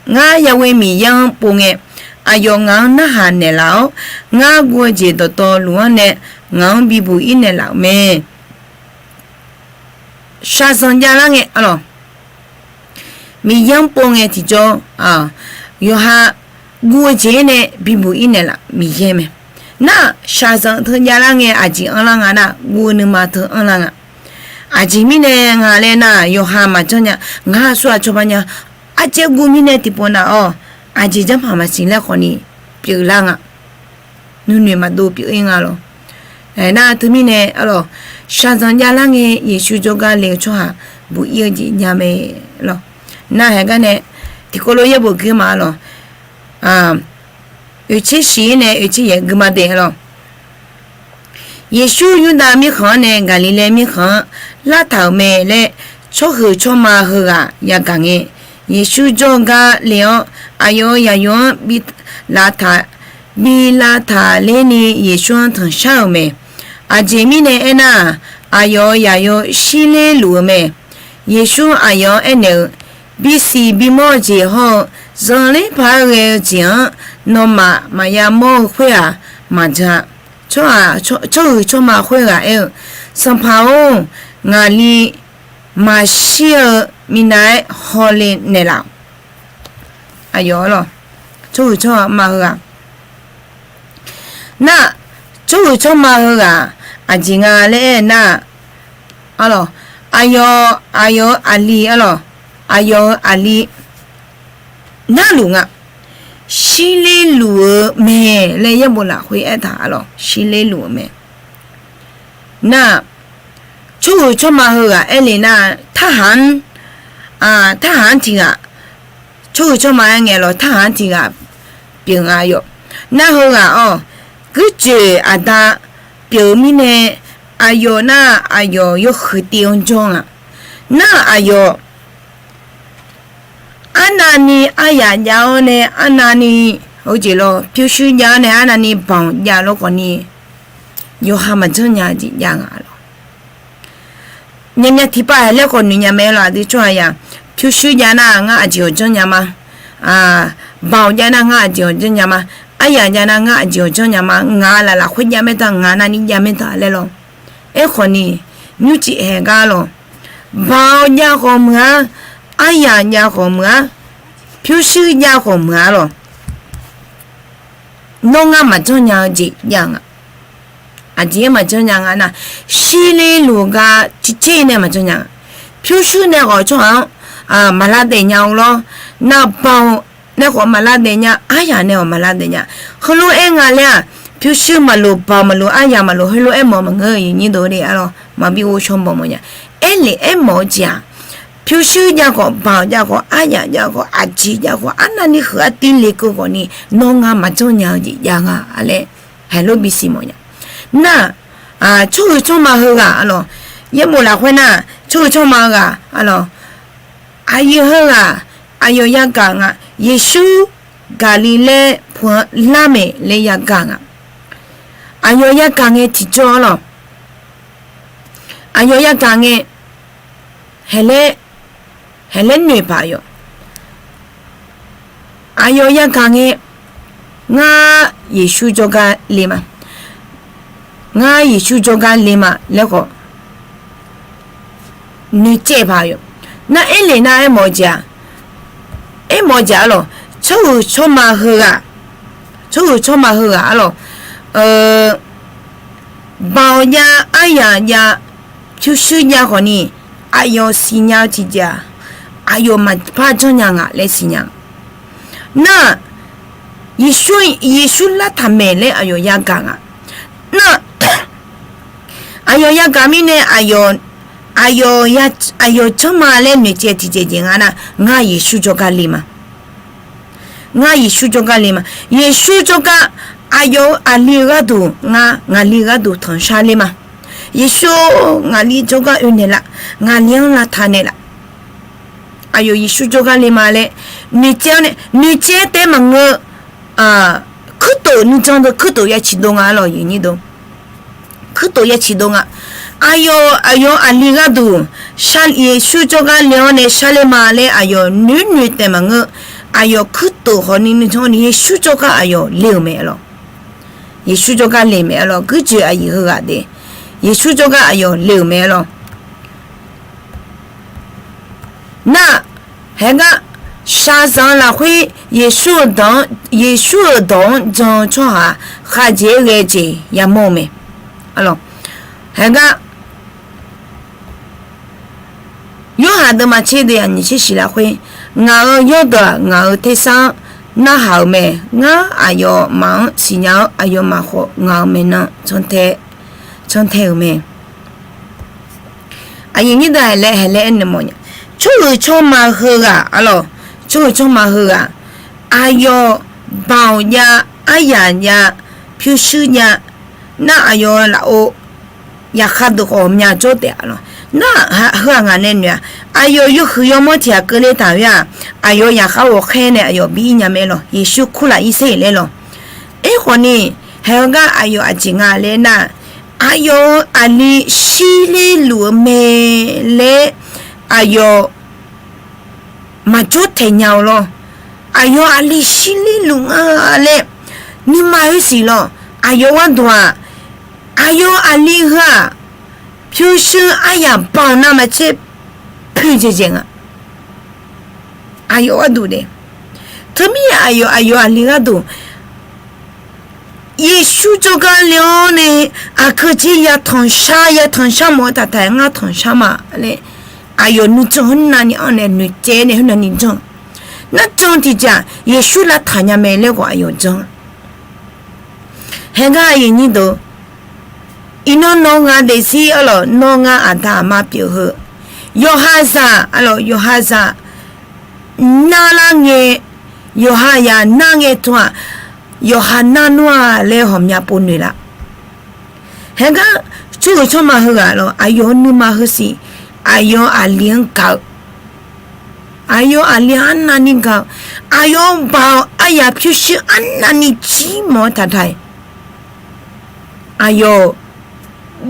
Ngar yaghoe Miqyaer-anr pov ngae, aqyawf ngaq-anr narhaq naeqlaf-awr, ngar guv-eu jeq dawqtawvluf-anr nae ngaq-anr bibuq ir naeqlaf-euq mae. Shaqzanq javlar ngae arlawq, Miqyaer-anr pov ngae tiqjawr, yawqha guv-eu jeq-aer nae bibuq ir naeqlaf Miqyaer mae. Nar-aq shaqzanq teu javlar ngae aqjeq anrlar nga nar, guv-eu nuima teu anrlar nga. Aqjeq mirnae nga laer nar, yawqha maqjanr nya, ngar aqsur aqcawba nya, aqjeq guv mirnae tiqpov nav-awr, aqjeq janrpaq maqsiq laer khawfni pyeuflar nga. Nuinoeq maqdov pyeuf-ir nga lawq. Aernar teumirnae arlawq, shaqzanq javlar ngae Yeqsur jawrgar le-eu tsawrhaq buq ir-eu jeq nya mae lawq. Nar haeq gar nae tiqkawv lof yaerbof gui ma arlawq. Oeqtser shiq-ir nae oeqtser yaeq gui ma de arlawq. Yeqsur Yurdav mirkhanq-anr nae Gaqliqlaer mirkhanq-anr lartaq-euq mae laer, tsawrhuiq tsawrma heughaq yagaq ngae, Yeqsur jawrgar le-awr, aqyawf-euq yaqyawf-anr bi lavtaq, bi lavtaq ler ni Yeqsur-anr tanqshar-euq mae. Aqjeq mirnae aernar-aq, aqyawf-euq yaqyawf shirler luf-eu mae. Yeqsur aqyawf-anr aernaeq-eu, Bisiq bimawr-eu jeq hawr-eu, zanqler paq-aer ghae-eu jeq-anr nawmaf maqya mawr-eu khoer-aq, maqjan-a. Tsawrhuiq tsawrma khoerghaq aer-eu, Sanqpaq-or, ngaqli maqshir-eu minav-aer hawle naeqlaf-awq. Aqyawf arlawq, tsawrhuiq tsawrma heughaq nar, tsawrhuiq tsawrma heughaq aqjeq nga laer aer nar, arlawq, aqyawf, aqyawf-euq aqli arlawq, aqyawf-euq aqli narluf nga. Shirler luf-eu mae laer yaerbof lafkhoer aertaq arlawq, shirler luf-eu mae. Nar, tsawrhuiq tsawrma heughaq aer le nar, tarhaq-anr, tarhaq-anr tiq ghaq, tsawrhuiq tsawrma aer ngae lawq, tarhaq-anr tiq ghaq pyeuf nga yawq. Nar heughaq-awq, guirjoeq aqda pyeuf-eu mirnae, aqyawf nar aqyawf yawhuiq tiv-anr jawr nga. Nar aqyawf arnavni aryaq jav-awr nae arnavni, heujeq lawr, pyurshuir jav-awr nae arnavni banq jav lawr khawfni, yawqha maqjanr nya-eu jeq jav nga lawq. Nyamya tiqpav haeq laer khawf noeq nya mae lawq, aqdui tsawrhaq yaq. Pyurshuir jav nar ngar aqjeq awq janr nya ma. Baoq jav nar ngar aqjeq awq janr nya ma. Aryaq jav nar ngar aqjeq awq janr nya ma. Ngaq laf lafkhoer jav maertaq, ngaq navni jav maertaq laer lawq. Aerkhawf ni, nymrcif haeq gar lawq. Baoq jav khawf meuq-ar, aryaq jav khawf meuq-ar, pyurshuir jav khawf meuq-ar lawq. Nawr ngar maqjanr nya-eu jeq jav nga. Aqjeq-aer maqjanr nya nga nar, shirler luf gar ciqcer nae maqjanr nya nga. Pyurshuir nae khawf tsawrhaq-anr maqlar daef nya-eu lawr. Nar baoq nae khawf maqlar daef nya, aryaq nae khawf maqlar daef nya. Heulof-aer nga laer-aq, pyurshuir maqloq, baoq maqloq, aryaq maqloq, heulof-aer mawf maqngeur-eu, aqnyir deuq-eu de arlawq, maqbi ghovshaw mawf mawf nya. Aerlef aermawf-eu jeq-aq, pyurshuir jav khawf, baoq jav khawf, aryaq jav khawf, aqjeq jav khawf, arnavni huiq-ar tir lekeuv khawf ni, nawr ngar maqjanr nya-eu jeq jav nga laer, haiq lof bisiq mawf nya. Nar, tsawrhuiq tsawrma heughaq arlawq, yaerbof lafkhoer nar, tsawrhuiq tsawrma ghaq arlawq, aqyuif heughaq, aqyawf yagaq nga. Yeqsur Gaqliqlaer pu-anr lar maeq laer yagaq nga. Aqyawf yagaq ngae tiqjawr arlawq, aqyawf yagaq ngae, haeq laer, haeq laer noeq paq yawq. Aqyawf yagaq ngae, ngar Yeqsur jawrgar le ma. Ngar Yeqsur jawrgar le ma laer khawf noeqcaev paq yawq. Nar aerlef nar aermawf-eu jeq-aq, aermawf-eu jeq arlawq, tsawrhuiq tsawrma heughaq, tsawrhuiq tsawrma heughaq arlawq, baoq jav, aryaq jav, pyurshuir jav khawf ni, aqyawf siqnya-eu tiqjeq-aq, aqyawf maqpar janrnya nga laer siqnya. Nar, Yeqsur, Yeqsur lartaq maeq laer aqyawf yagaq nga. Nar, aqyawf yagaq mirnae aqyawf, aqyawf ya, aqyawf janrma laer noeqcaev tiqjeq jeq nga nar, ngar Yeqsur jawrgar le ma. Ngar Yeqsur jawrgar le ma. Yeqsur jawrgar, aqyawf-euq aqli-eu gharduq nga, ngaqli-eu gharduq tanqshar ler ma. Yeqsur-or, ngaqli jawrgar oe naeqlaf, ngaqli-anr lavtaq naeqlaf. Aqyawf Yeqsur jawrgar le ma laer noeqcaev-awr nae, noeqcaev taef maqngeur. Kuirtof nuijan deuq kuirtof ya ciqdov nga arlawq, kuirtof ya ciqdov nga. Aqyawf, aqyawf aqli gharduq, Yeqsur jawrgar le-awr nae sharler ma laer aqyawf noeq noeq taef maqngeur. Aqyawf kuirtof hawni nuijan ni Yeqsur jawrgar aqyawf le-euq mae arlawq. Yeqsur jawrgar le mae arlawq, guirjoeq aqyuif heughaq de. Yeqsur jawrgar aqyawf le-euq mae arlawq. Nar, haeqgar, shaqzanq lafkhoer Yeqsur-euq dawq-anr, Yeqsur-euq dawq-anr jan-eu tsawrhaq khavjeq-aer ghae jeq yamawr-eu mae. Haeqgar, Yorhaq deuvma tser deuv aqnyiq tser shiq lafkhoer, ngaq-euq yawrdawq-aq ngaq-euq tersar-anr narhaq-euq mae. Ngar aqyawfmaf-anr siqnya-awr aqyawfmaf khawf ngaq-euq maeqnan cantae-eu mae. Aqyuif nyir deuq-aq laer haeq laer aernaeq mawf nya. Tsawrhuiq tsawrma heughaq arlawq, tsawrhuiq tsawrma heughaq, aqyawf baoq jav, aryaq jav, pyurshuir jav, nar aqyawf lafov yaqkhar deuq khawf myaq jawr taef arlawq. Nar, heu-aq ngaq nae noeq-aq, aqyawf yawhuiq yawmanr tiq ghaq keuvle taq-euq-aq, aqyawf yaqkhar ghawqkhaer nae aqyawf bi ir nya mae lawq, Yeqsur kurlaf ir ser laer lawq. Aerkhawf ni, haeq-eu gar aqyawf aqjeq nga laer nar, aqyawf-euq aqli shirler luf-eu mae laer aqyawf maqjawr taeq nya-eu lawr. Aqyawf aqli shirler luf nga laer nuima khoersiq lawr. Aqyawf gharduq-aq, aqyawf aqli heu-aq, pyurshuir aryaq baoq navmaqtser poeq dzaeqdzaeq nga. Aqyawf gharduq de. Teumirnae aqyawf, aqyawf aqli gharduq Yeqsur jawrgar le-awr nae, aqkeuv jir ya tanqshar, ya tanqshar mawf-eu taqtaq-aer ngar tanqshar ma laer, aqyawf nuijan khoer navni-anr nae noeqcaev nae khoer navni jan. Nar jan tiqjeq-aq, Yeqsur lavtaq nya mae laer khawf aqyawf jan. Haeqgar aqyuif nyir deuq, iqnan nawr nga daefzir arlawq, nawr ngar aqda aqma pyeuf heu, yawqha zaq arlawq, yawqha zaq narlar ngae, yawqha yaq nar ngae tmq-aq, yawqha nar nmr-a laer ghawqmya pov noeq laf. Haeqgar tsawrhuiq tsawrma heughaq lawq, aqyawf-euq nuima heusiq, aqyawf aqli-anr gaq-eu, aqyawf aqli arnavni gaq-eu, aqyawf baoq aryaq pyurshuir arnavni jir mawf-eu taqtaq-iq, aqyawf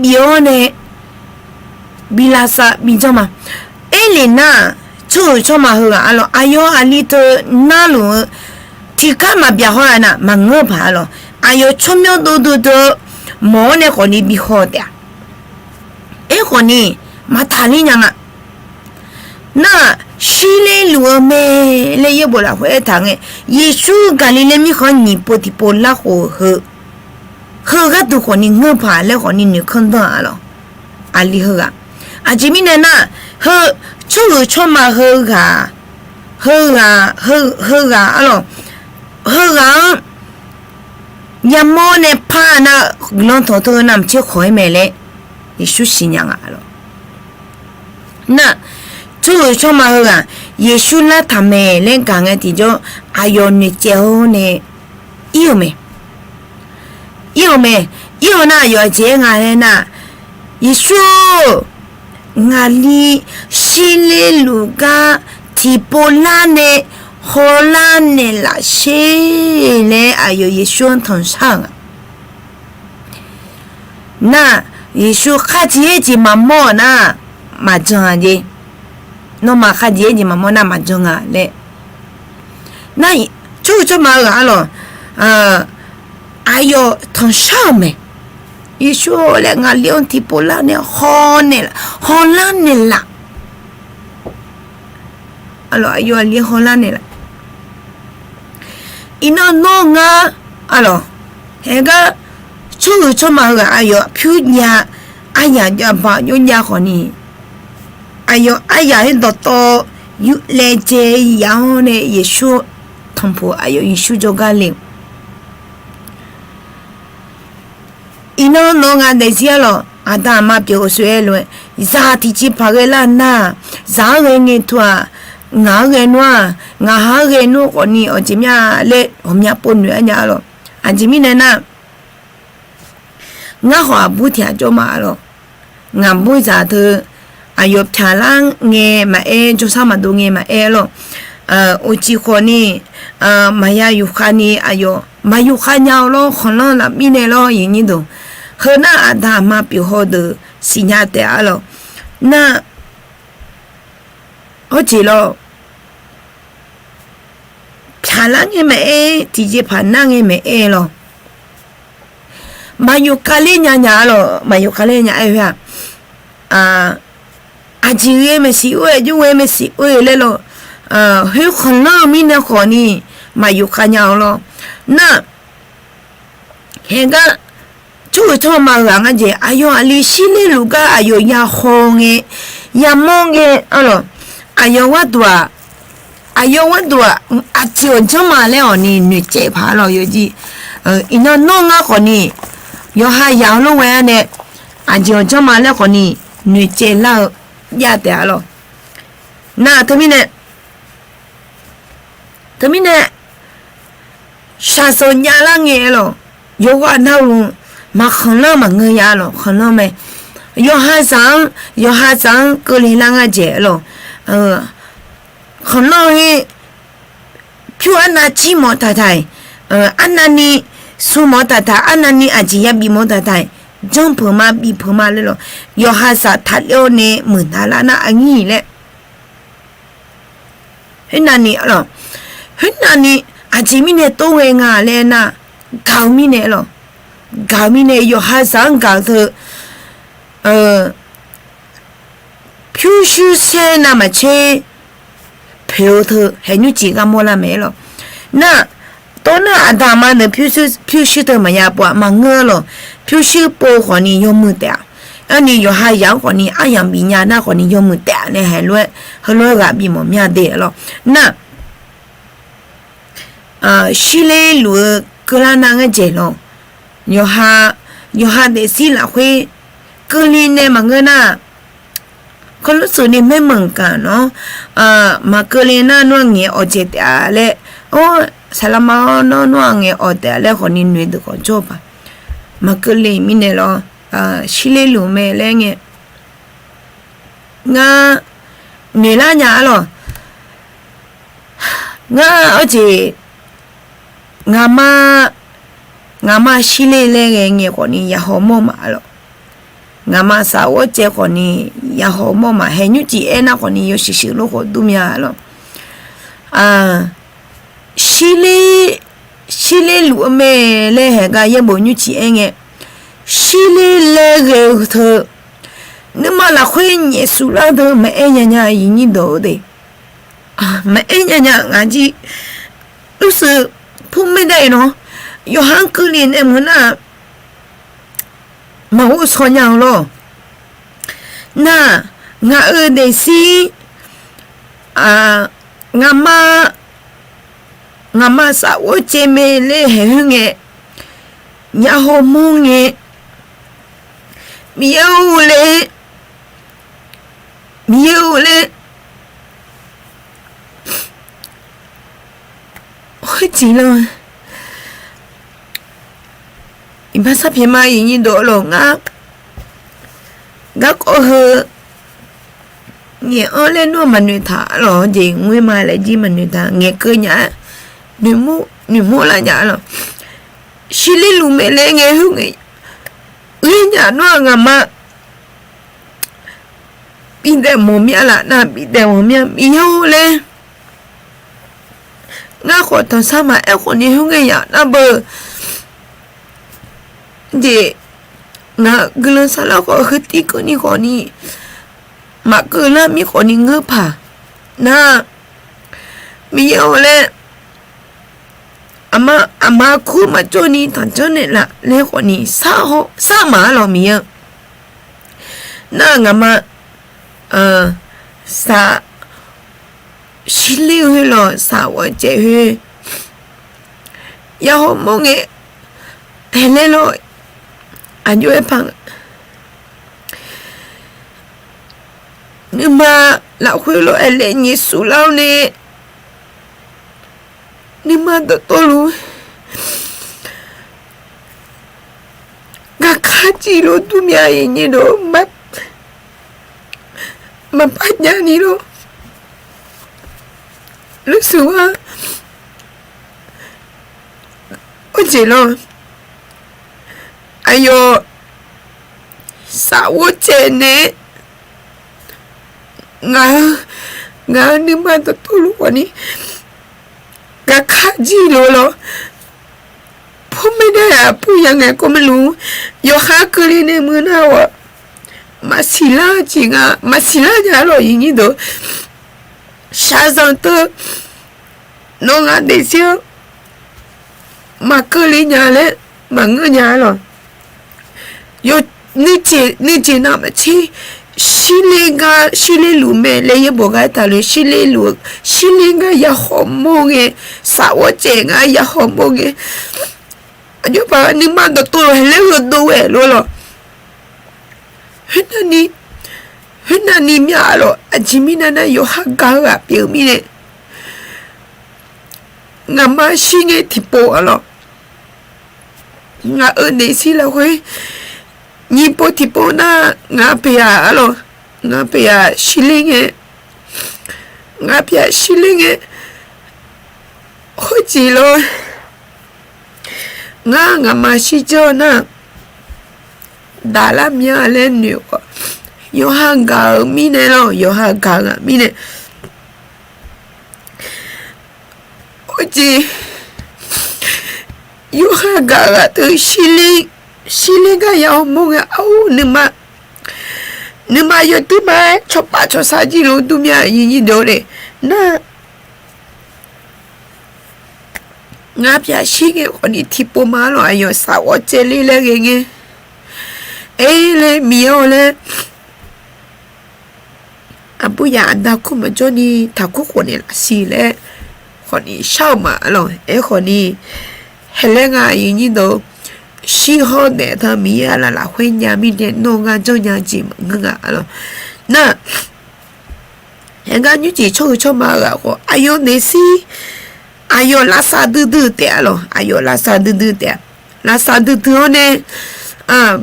bif-awr nae bi lavsav bi janr ma. Aerlef nar-aq, tsawrhaq tsawrma heughaq arlawq, aqyawf aqli teu narluf-eu tiqkar maqbyaq haw-a nar maqngeur paq arlawq, aqyawf tsawrmyanr dovduq deuq mawq-awr nae khawfni bi haw taef-a. Aerkhawfni maqtaqler nya nga. Nar-aq, shirler luf-eu mae laer yaerbof lafkhoer aertaq ngae, Yeqsur Gaqliqlaer mirkhanq-anr nyiq pov tiqpov larkhof-eu heu, heu gharduq khawfni ngeur paq laer khawfni noeqkanr danr-a arlawq. Aqli heughaq, aqjeq mirnae nar, heu tsawrhaq tsawrma heughaq, heughaq, heughaq arlawq, heughaq-anr yamawr nae par nar, guiqlanq tanqteu navmaqtser khawq-aer mae laer Yeqsur siqnya nga arlawq. Nar, tsawrhaq tsawrma heughaq Yeqsur lartaq mae laer gaq ngae tiqjawr, aqyawf noeqtsaev-awr nae ir-eu mae. Ir-eu mae. Ir-eu nar aqyawf aqjeq-aer nga laer nar, Yeqsur-or, ngaqli shirler luf gar tiqpov lar nae hawlar naeqlaf sher laer aqyawf Yeqsur-anr tanqshar-euq nga. Nar, Yeqsur kharjeq-aer jeq maqmawr-euq nar, maqjan-a jeq. Nawmaf kharjeq-aer jeq maqmawr nar maqjan nga laer. Nar, tsawrhaq tsawrma-eu ghaq arlawq, aqyawf tanqshar-euq mae. Yeqsur-or laer ngaqli-anr tiqpov lar nae hawlar naeqlaf, hawlar naeqlaf. Arlawq, aqyawf aqli hawlar naeqlaf. Iqnan nawr ngar arlawq, haegar tsawrhaq tsawrma heughaq aqyawf pyur jav, aryaq jav ba jov jav khawfni, aqyawf aryaq-aer dawqtawv yur laejae yaf-awr nae Yeqsur tanqpuq aqyawf Yeqsur jawrgar le-euq. Iqnan nawr ngar daefzir arlawq, aqda aqma pyeuf-eu soeq-aer lof-aer, zaq tiqjeqpaq ghae lar nar-aq, zaq-anr ghae ngae teu-aq, ngaq-anr ghae nmr-aq, ngaqha-anr ghae nmr khawfni awqjeq mya laer ghawqmya pov noeq-aer nya arlawq. Aqjeq mirnae nar, ngar khawf aqbur tiq ghaq jawr ma arlawq. Ngaqbur zaq teu aqyawf pyaqlar ngae maqaer, jawrsar maqdov ngae maqaer lawr. Uqcif khawfni maqya yufkhav ni aqyawf maq yufkhav nya-eu lawr, khanqlanr laf mirnae lawr, yaqnyir deuq. Heu nar aqda aqma pyeuf haw deuq siqnya taef-a lawq. Nar, hawjeq lawr, pyaqlar ngae maqaer, tiqjeqpaq nar ngae maqaer lawr. Maq yufkhav ler nya nya-a lawq, maq yufkhav ler nya-aer khoer-aq, aqjeq ghae maeqshi oe-aer, jov ghae maeqshi oe laer lawr. Khoer khanqlanr-eu mirnae khawfni maq yufkhav nya-eu lawr. Nar, haegar tsawrhaq tsawrma-eu ghaq ngar jeq, aqyawf aqli shirler luf gar aqyawf yahaw ngae, yamawr ngae arlawq. Aqyawf gharduq-aq, aqyawf gharduq-aq, aqjeq awqjanr ma laer awqni noeqtsaev paq-a lawq, yawjir. Iqnan nawr ngar khawfni yawqha yaq-eu lof ghae-a nae, aqjeq awqjanr ma laer khawfni noeqtsaev lar-eu jav taef-a lawq. Nar teumirnae, teumirnae, shaqzanq javlar ngae lawq, yawqghaq narluf maq khanqlanr maqngeur ya lawq, khanqlanr mae. Yawqha zaq-anr, yawqha zaq-anr keuvle lar ngar jeq lawq. Khanqlanr-eu-ir, pyur arnav jir mawf taq taq-iq, arnavni smr mawf taq taq, arnavni aqjeq yabif mawf taq taq-iq, janr peuq ma bif peuq ma laer lawq. Yawqha zaq taqler-awr nae muiqdaq lar nar aqnyir laer. Khoernavni, khoernavni aqjeq mirnae tov ghae nga laer nar, gaq-eu mirnae lawq. Gaq-eu mirnae yawqha zaq-anr gaq-eu teu pyurshuir saer navmaqtser poeq-eu teu haeqnymr cif gar mawrlar mae lawq. Nar, tov nar aqda aqma nae pyurshuir teu maqya pov-aq maqngeur lawq. Pyurshuir pov khawfni yawmuiq taef-a. Aerni yawqha yaq-anr khawfni aryamq bifnya nar khawfni yawmuiq taef-a nae haiq lof-aer heulof-aer ghaq bifmawf mya de lawq. Nar, shirler luf-eu keuvlar nar ngar jeq lawq. Yawqha, yawqha daefzir lafkhoer keuvle nae maqngeur nar, kawrlursuq ni maermanq gaq nawr, maqkeuvle nar nawr ngaeq-awr awqjeq taef-a laer, or, saqlaqma-awr nawr nawr-aq ngaeq-awr taef-a laer khawfni noeqdeuq khawf jawr-eu paq. Maqkeuvle mirnae lawr, shirler luf mae laer ngae, ngar noeqlar nya-a lawq. Ngar awr jeq, ngaqma, ngaqma shirler laer ghae ngae khawfni yahaw mawr ma lawq. Ngaqma saf ghawrcaev khawfni, yahaw mawr maqhae nymrcif aer nar khawfni yawshuif shuif lof khawf dur mya lawq. Shirler, shirler luf-eu mae laer haeq gar yaerbof nymrcif aer ngae, shirler laer ghae-eu teu, nuima lafkhoer nyaef suflar deuq maqaer nya nya, aqyuif nyir deuq-eu de. Maqaer nya nya ngaq jir, lursuq, pur maer dav-iq nawr, yawqha-anr keuvle nae meuq nar, maqghov shaw nya-eu lawr. Nar, ngaq-euq daefzir, ngaqma, ngaqma saf ghawrcaev mae laer haeq khoer ngae, yahaw mawr ngae, Miqyaer-or laer, Miqyaer-or laer, khoerjeq lawr, iqbax sar pyaeq ma, aqyuif nyir deuq-eu lawq. Ngar garkawv heu ngaeq-anr laer nawr maqnoeq taq lawq, jeq ngoer ma laer jir maqnoeq taq, ngaeqkeuv nya-aer noeqmawr lar nya lawq. Shirler luf mae laer ngae khoer ngae, ghae nya nawr-aq ngaqma bidaef mawq mya laf nar, bidaef mawq mya, Miqyaer-or laer. Ngar khawf tanqsar maqaer khawfni khoerngae yaf nar beu. Jeq, ngaq guiqlanq saflar khawf heutiv keuvni khawfni, maqkeuv lar mir khawfni ngeur paq nar, Miqyaer-or laer, aqma, aqma kur maqjawr ni taqjanr naeqlaf laer khawfni sar haw sar maqaer lawq Miqyaer. Nar ngaqma saf shirler-eu khoer lawq, saf ghawrcaev khoer, yahaw mawr ngae, taeq laer lawr, aqjox-aer paq nga. Nuima lafkhoer lof-aer laer nyaef suflar-awr nae, nuima dawqtawvluf gaqkar jir lof dur mya, aqyuif nyir deuq, maqpar jav ni lawr. Lursuq-a, orjeq lawr, aqyawf saf ghawrcaev nae, ngaq-eu, ngaq-eu nuima dawqtawvluf khawfni gaqkar jir lof lawr. Pur maer dav-aq pur ya ngae kawv maerluf, yawqha keuvle nae meuq nar-aq, maqsiq lar jeq nga, maqsiq lar nya lawq, aqyuif nyir deuq. Shaqzanq teu nawr ngaq daefzir-anr maqkeuvle nya laer maqngeur nya lawq. Nuijeq nav maqtser, shirler gar shirler luf mae laer yaerbof gar aertaq lof, shirler luf, shirler gar yahaw mawr ngae, saf ghawrcaev ngar yahaw mawr ngae, aqjox paq nuima dawqtawvluf haeq laer gheudov ghae lof lawq. Khoernavni, khoernavni mya-a lawq, aqjeq mirnae nar yawqha gaq-eu ghaq pyeuf-eu mirnae, ngaqma shir ngae tiqpov-a lawq. Ngaq-euq daefzir lafkhoer nyiq pov tiqpov nar, ngaq pyeuf-a lawq, ngaq pyeuf-a shirler ngae, ngaq pyeuf-a shirler ngae, khoerjeq lawr, ngar ngaqma shirdzeur nar, daqlar mya laer noeq khawf, yawqha gaq-euq mirnae lawq, yawqha gaq-eu ghaq mirnae Khoerjeq, yawqha gaq-eu ghaq teu shirler, shirler gar yahaw mawr ngae, arhu nuima, nuima yawduir ma-aer cawba cawsar jir lof dur mya, aqyuif nyir deuq-or le. Nar, ngaq pyeuf-a shir ngae khawfni tiqpov ma-a lawq, aqyawf saf ghawrcaev ler laer ghae ngae, aer laer Miqyaer-or laer, aqbur yaf aqda kur maqjawr ni taqkur khofnaeq laf siq laer khawfni shar-euq ma-a lawq. Aerkhawfni, haeq laer nga aqyuif nyir deuq, shir hawr daef teu Miqyaer aqlaf lafkhoer nya mirnae nawr ngar janrnya jeq maqngeur nga-a lawq. Nar, haeq gar nymrcif tsawrhuiq tsawrma-eu ghaq khawf aqyawf naeq shir, aqyawf lavsav duidui taef-a lawq, aqyawf lavsav duidui taef-a. Lavsav duidui-awr nae,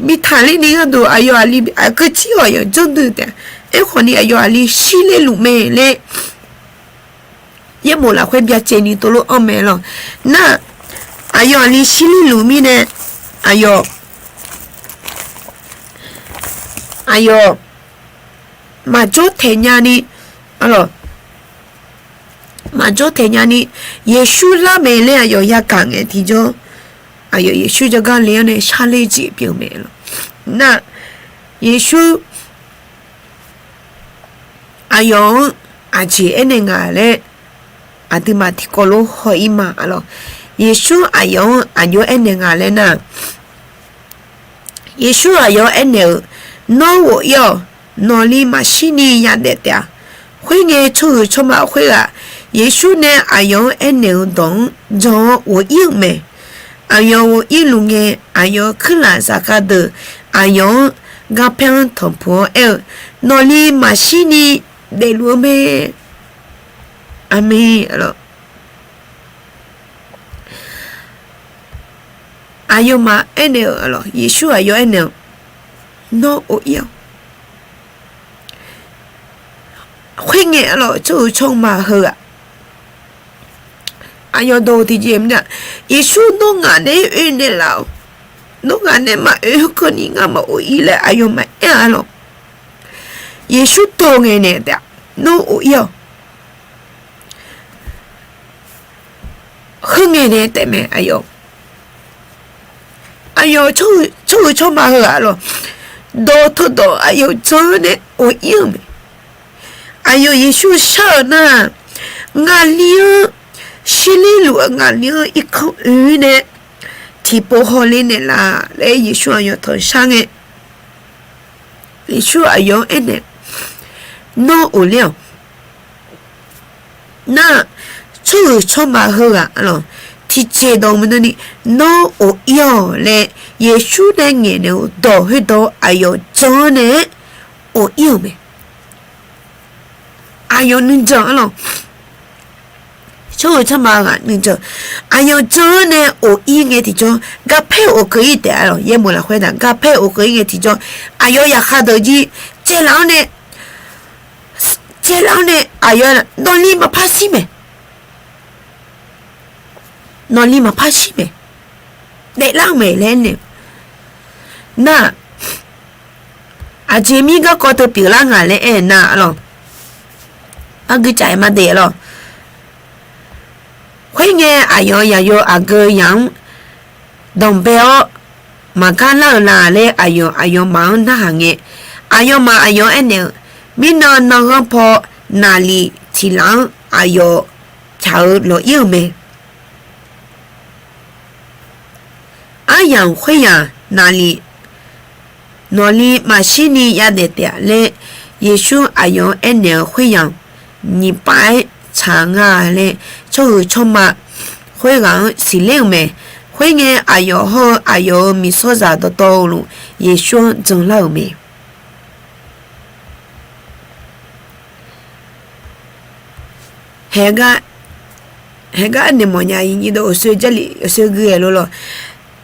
mirtaq ler ni gharduq aqyawf aqli aqgeu cir-awq, aqyawf janrdui taef-a. Aerkhawfni aqyawf aqli shirler luf mae laer yaerbof lafkhoer byacaevni tov lof-anr mae lawq. Nar, aqyawf aqli shirler luf mirnae, aqyawf aqyawf maqjawr taeq nyani, aqlawq, maqjawr taeq nyani, Yeqsur lar mae laer aqyawf yagaq ngae tiqjawr, aqyawf Yeqsur jawrgar le-awr nae sharler jeq pyeuf mae lawq. Nar, Yeqsur aqyawf-anr aqjeq aernaeq nga laer aqduimaf tiqkawv lof haw-ir ma lawq. Yeqsur aqyawf-anr aqjox aernaeq nga laer nar, Yeqsur aqyawf-anr aernaeq-euq, Nawr ghof-ir-awq. Nawqli maqshirni yadaef taef-a. Khoerngae, tsawrhuiq tsawrma khoerghaq Yeqsur nae aqyawf-anr aernaeq-euq dawq-anr jan-awr ghof-ir-euq mae. Aqyawf ghof-ir luf ngae, aqyawf-euq kuirlaf zaqkhav deuq aqyawf-anr garpaer-anr tanqpuq-awr aer-eu, Nawqli maqshirni daefluf-eu mae. Aqmeq. Aqyawfmaf aernaeq-euq, Yeqsur aqyawf aernaeq-euq, Nawr ghof-ir-awq. Khoerngae, aqlawq, tsawrhuiq tsawrma heughaq aqyawf dawq-eu tiqjeq-a, Yeqsur, nawr ngaq naeq-aer oe naeqlaf-awq. Nawr ngaq nae maqoe heukeuvni ngar maqghof-ir laer aqyawfmaf aer-a lawq. Yeqsur dawq ngaeqnaeq taef-a, Nawr ghof-ir-awq. Khoerngae nae taefmae aqyawf. Aqyawf tsawrhuiq tsawrma heughaq lawq, dawq teudawq aqyawf jan-anr nae ghof-ir-euq mae. Aqyawf Yeqsur shar-euq nar, ngaqli-anr shirler luf-eu ngaqli-anr irkanr oe-ir nae tiqpov hawle naeqlaf laer Yeqsur aqyawf tanqshar ngae, Yeqsur aqyawf-anr aernaeq, Nawr ghof ler-awq. Nar, tsawrhuiq tsawrma heughaq lawq, tiqjeq dawq maqnani, Nawr ghof-ir-awq laer Yeqsur nae ngaeqnaeq-eu dawq khoerdawq aqyawf jan-anr nae ghof-ir-euq mae. Aqyawf nuijan-anr lawq, tsawrhuiq tsawrma ghaq nuijan, aqyawf jan-anr nae ghof-ir ngae tiqjawr, garpaer ghof keuv-ir taef-a lawq. Yaerbof lafkhoer nar, garpaer ghof keuv-ir ngae tiqjawr, aqyawf yaqkhav deuq jir caevlaf-awr nae, caevlaf-awr nae aqyawf, Nawqli maqpar shir mae. Nawqli maqpar shir mae. Daeflar-eu mae laer aernaeq-eu nar, aqjeq mir garkawv teu pyeuflar nga laer aer-eu nar lawq, argui caf-aer ma daef lawq. Khoerngae, aqyawf yaqyo aqgeu yamq-anr danqbae-awr, maqgar lar-eu la laer aqyawf aqyawfmaf-anr narhaq ngae, aqyawfmaf aqyawf-anr aernaeq-eu, Mirnan nanghanr paw naqliq tiqlaf-anr aqyawf tsaq-eu lawq-ir-euq mae. Aryamq khoeryamq naqliq, nawqli maqshirni yadaef taef-a laer Yeqsur aqyawf-anr aernaeq-eu khoeryamq nyiq pav-aer tsaq nga laer tsawrhaq tsawrma khoerghaq-anr siqler-euq mae. Khoerngae, aqyawf hawr-eu aqyawf-euq miqsawrzaq dawqtawvluf Yeqsur-anr janlar-euq mae. Haeqgar, haeqgar noeqmawf nya, aqyuif aqnyir deuq, aqsoe Jarlif aqsoe gui-aer lor lawq.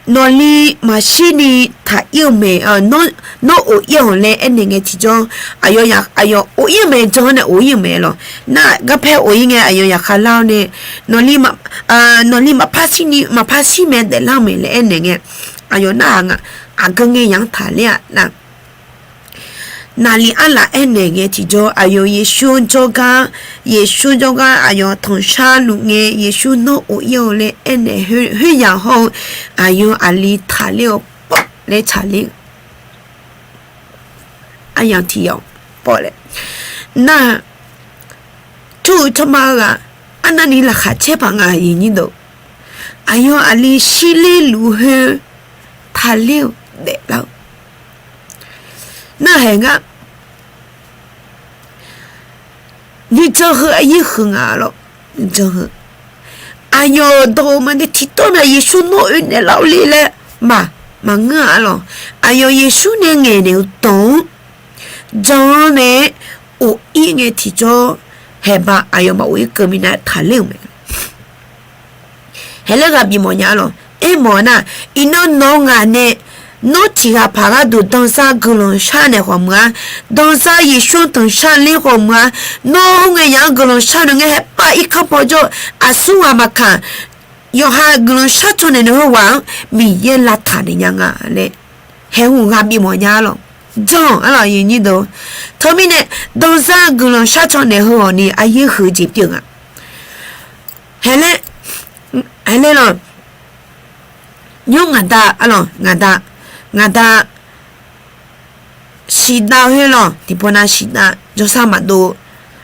Nawqli maqshirni taq-ir-eu mae, nawr of-ir-awq laer aernaeq ngae tiqjawr, aqyawf of-ir-eu mae, jan-awr nae of-ir-eu mae lawq. Nar garpaer of-ir ngae aqyawf yaqkhav lar-awr nae, nawqli maqpar shirni maqpar shir mae, daeflar-eu mae laer aernaeq ngae, aqyawf narhaq nga, aqgeu ngae yamq-anr taqler-a nar. Naqliq arlaf aernaeq ngae tiqjawr, aqyawf Yeqsur-anr jawrgar, Yeqsur jawrgar aqyawf tanqshar luf ngae, Yeqsur nawr of-ir-awq laer aernaeq khoeryamq hawr-eu aqyawf aqli taqler-awq pawf laer tsaqler-eu aryamq tiq yawf pawf laer nar, tsawrhaq tsawrma-eu ghaq arnavni laqkhaq caer paq nga, aqyuif aqnyir deuq. Aqyawf aqli shirler luf khoer taqler-eu daeflar-eu nar, haeqgar nuijan heu aqyir huiq nga lawq. Nuijan heu aqyawf dawq-eu maqnae tiqtawv nae Yeqsur nawr oe naeqlaf-awr le laer maq, maqngeur-a lawq. Aqyawf Yeqsur nae ngaeqnaeq-eu dawq-anr jan-awr nae of-ir ngae tiqjawr, haeqbaq aqyawfmaf of-ir keuv minav taqler-euq mae. Haeqlaer ghaq bifmawf nya lawq. Aermawf nar, iqnan nawq-eu ngaq nae nawr tiq ghaq paq gharduq danzar guiqlanq shar naeq khawf meuq-ar, danzar Yeqsur-anr tanqshar ler khawf meuq-ar, nawr-eu ngae yamq-anr guiqlanq shar naeq ngae haepav irkanr paw jawr-eu aqsur ghaq maqkaq, yawqha guiqlanq shar caw naeq naeq-eu ghaq-anr Miqyaer lavtaq naeq nya nga laer haeqhu ghaq bifmawf nya lawq. janr-awq arlawq, aqyuif aqnyir deuq. Teumirnae, danzar guiqlanq sharcaw naeq heu-awq ni aqyaer huiq jeq pyeuf nga. Haeqlaer, haeqlaer lawq. Nymr ngaq da arlawq, ngaq da, ngaq da siqdav khoer lawq, tiqpov nav siqdav jawrsar maqdov.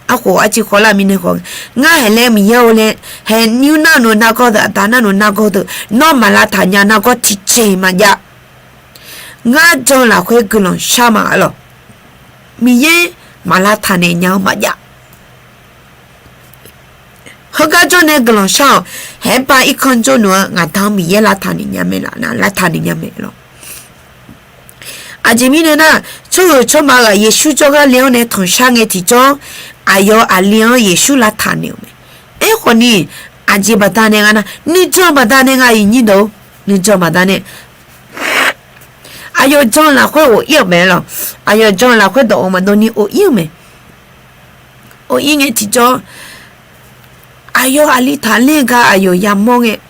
Arkhof arciv khawvlar mirnae khawf, ngar haeqlaer Miqyaer-or laer, haeq nymr nar nawq nargawr deuq, aqda nar nawq nargawr deuq, nawr maq lavtaq nya nargawr tiqjeq maqjav. Ngar jan lafkhoer guiqlanq shar ma arlawq. Miqyaer maq lavtaq naeq nya-eu maqjav. Heugar jawr nae guiqlanq shar-awq. Haeq-aer ba irkanr jawr nmr-eu ngaq da-anr Miqyaer lavtaq naeq nya mae laf nar, lavtaq naeq nya mae lawq. Aqjeq mirnae nar, tsawrhaq tsawrma ghaq Yeqsur jawrgar le-awr nae tanqshar ngae tiqjawr, aqyawf aqli-anr Yeqsur lavtaq naeq-euq mae. Aerkhawf ni, aqjeq baqdanae nga nar, nuijan baqdanae nga, aqyuif aqnyir deuq, nuijan baqdanae. Aqyawf jan lafkhoer of-ir-euq mae lawq. Aqyawf jan lafkhoer dawq of maqdov ni of-ir-euq mae. Of-ir ngae tiqjawr, aqyawf aqli taqler gar aqyawf yamawr ngae,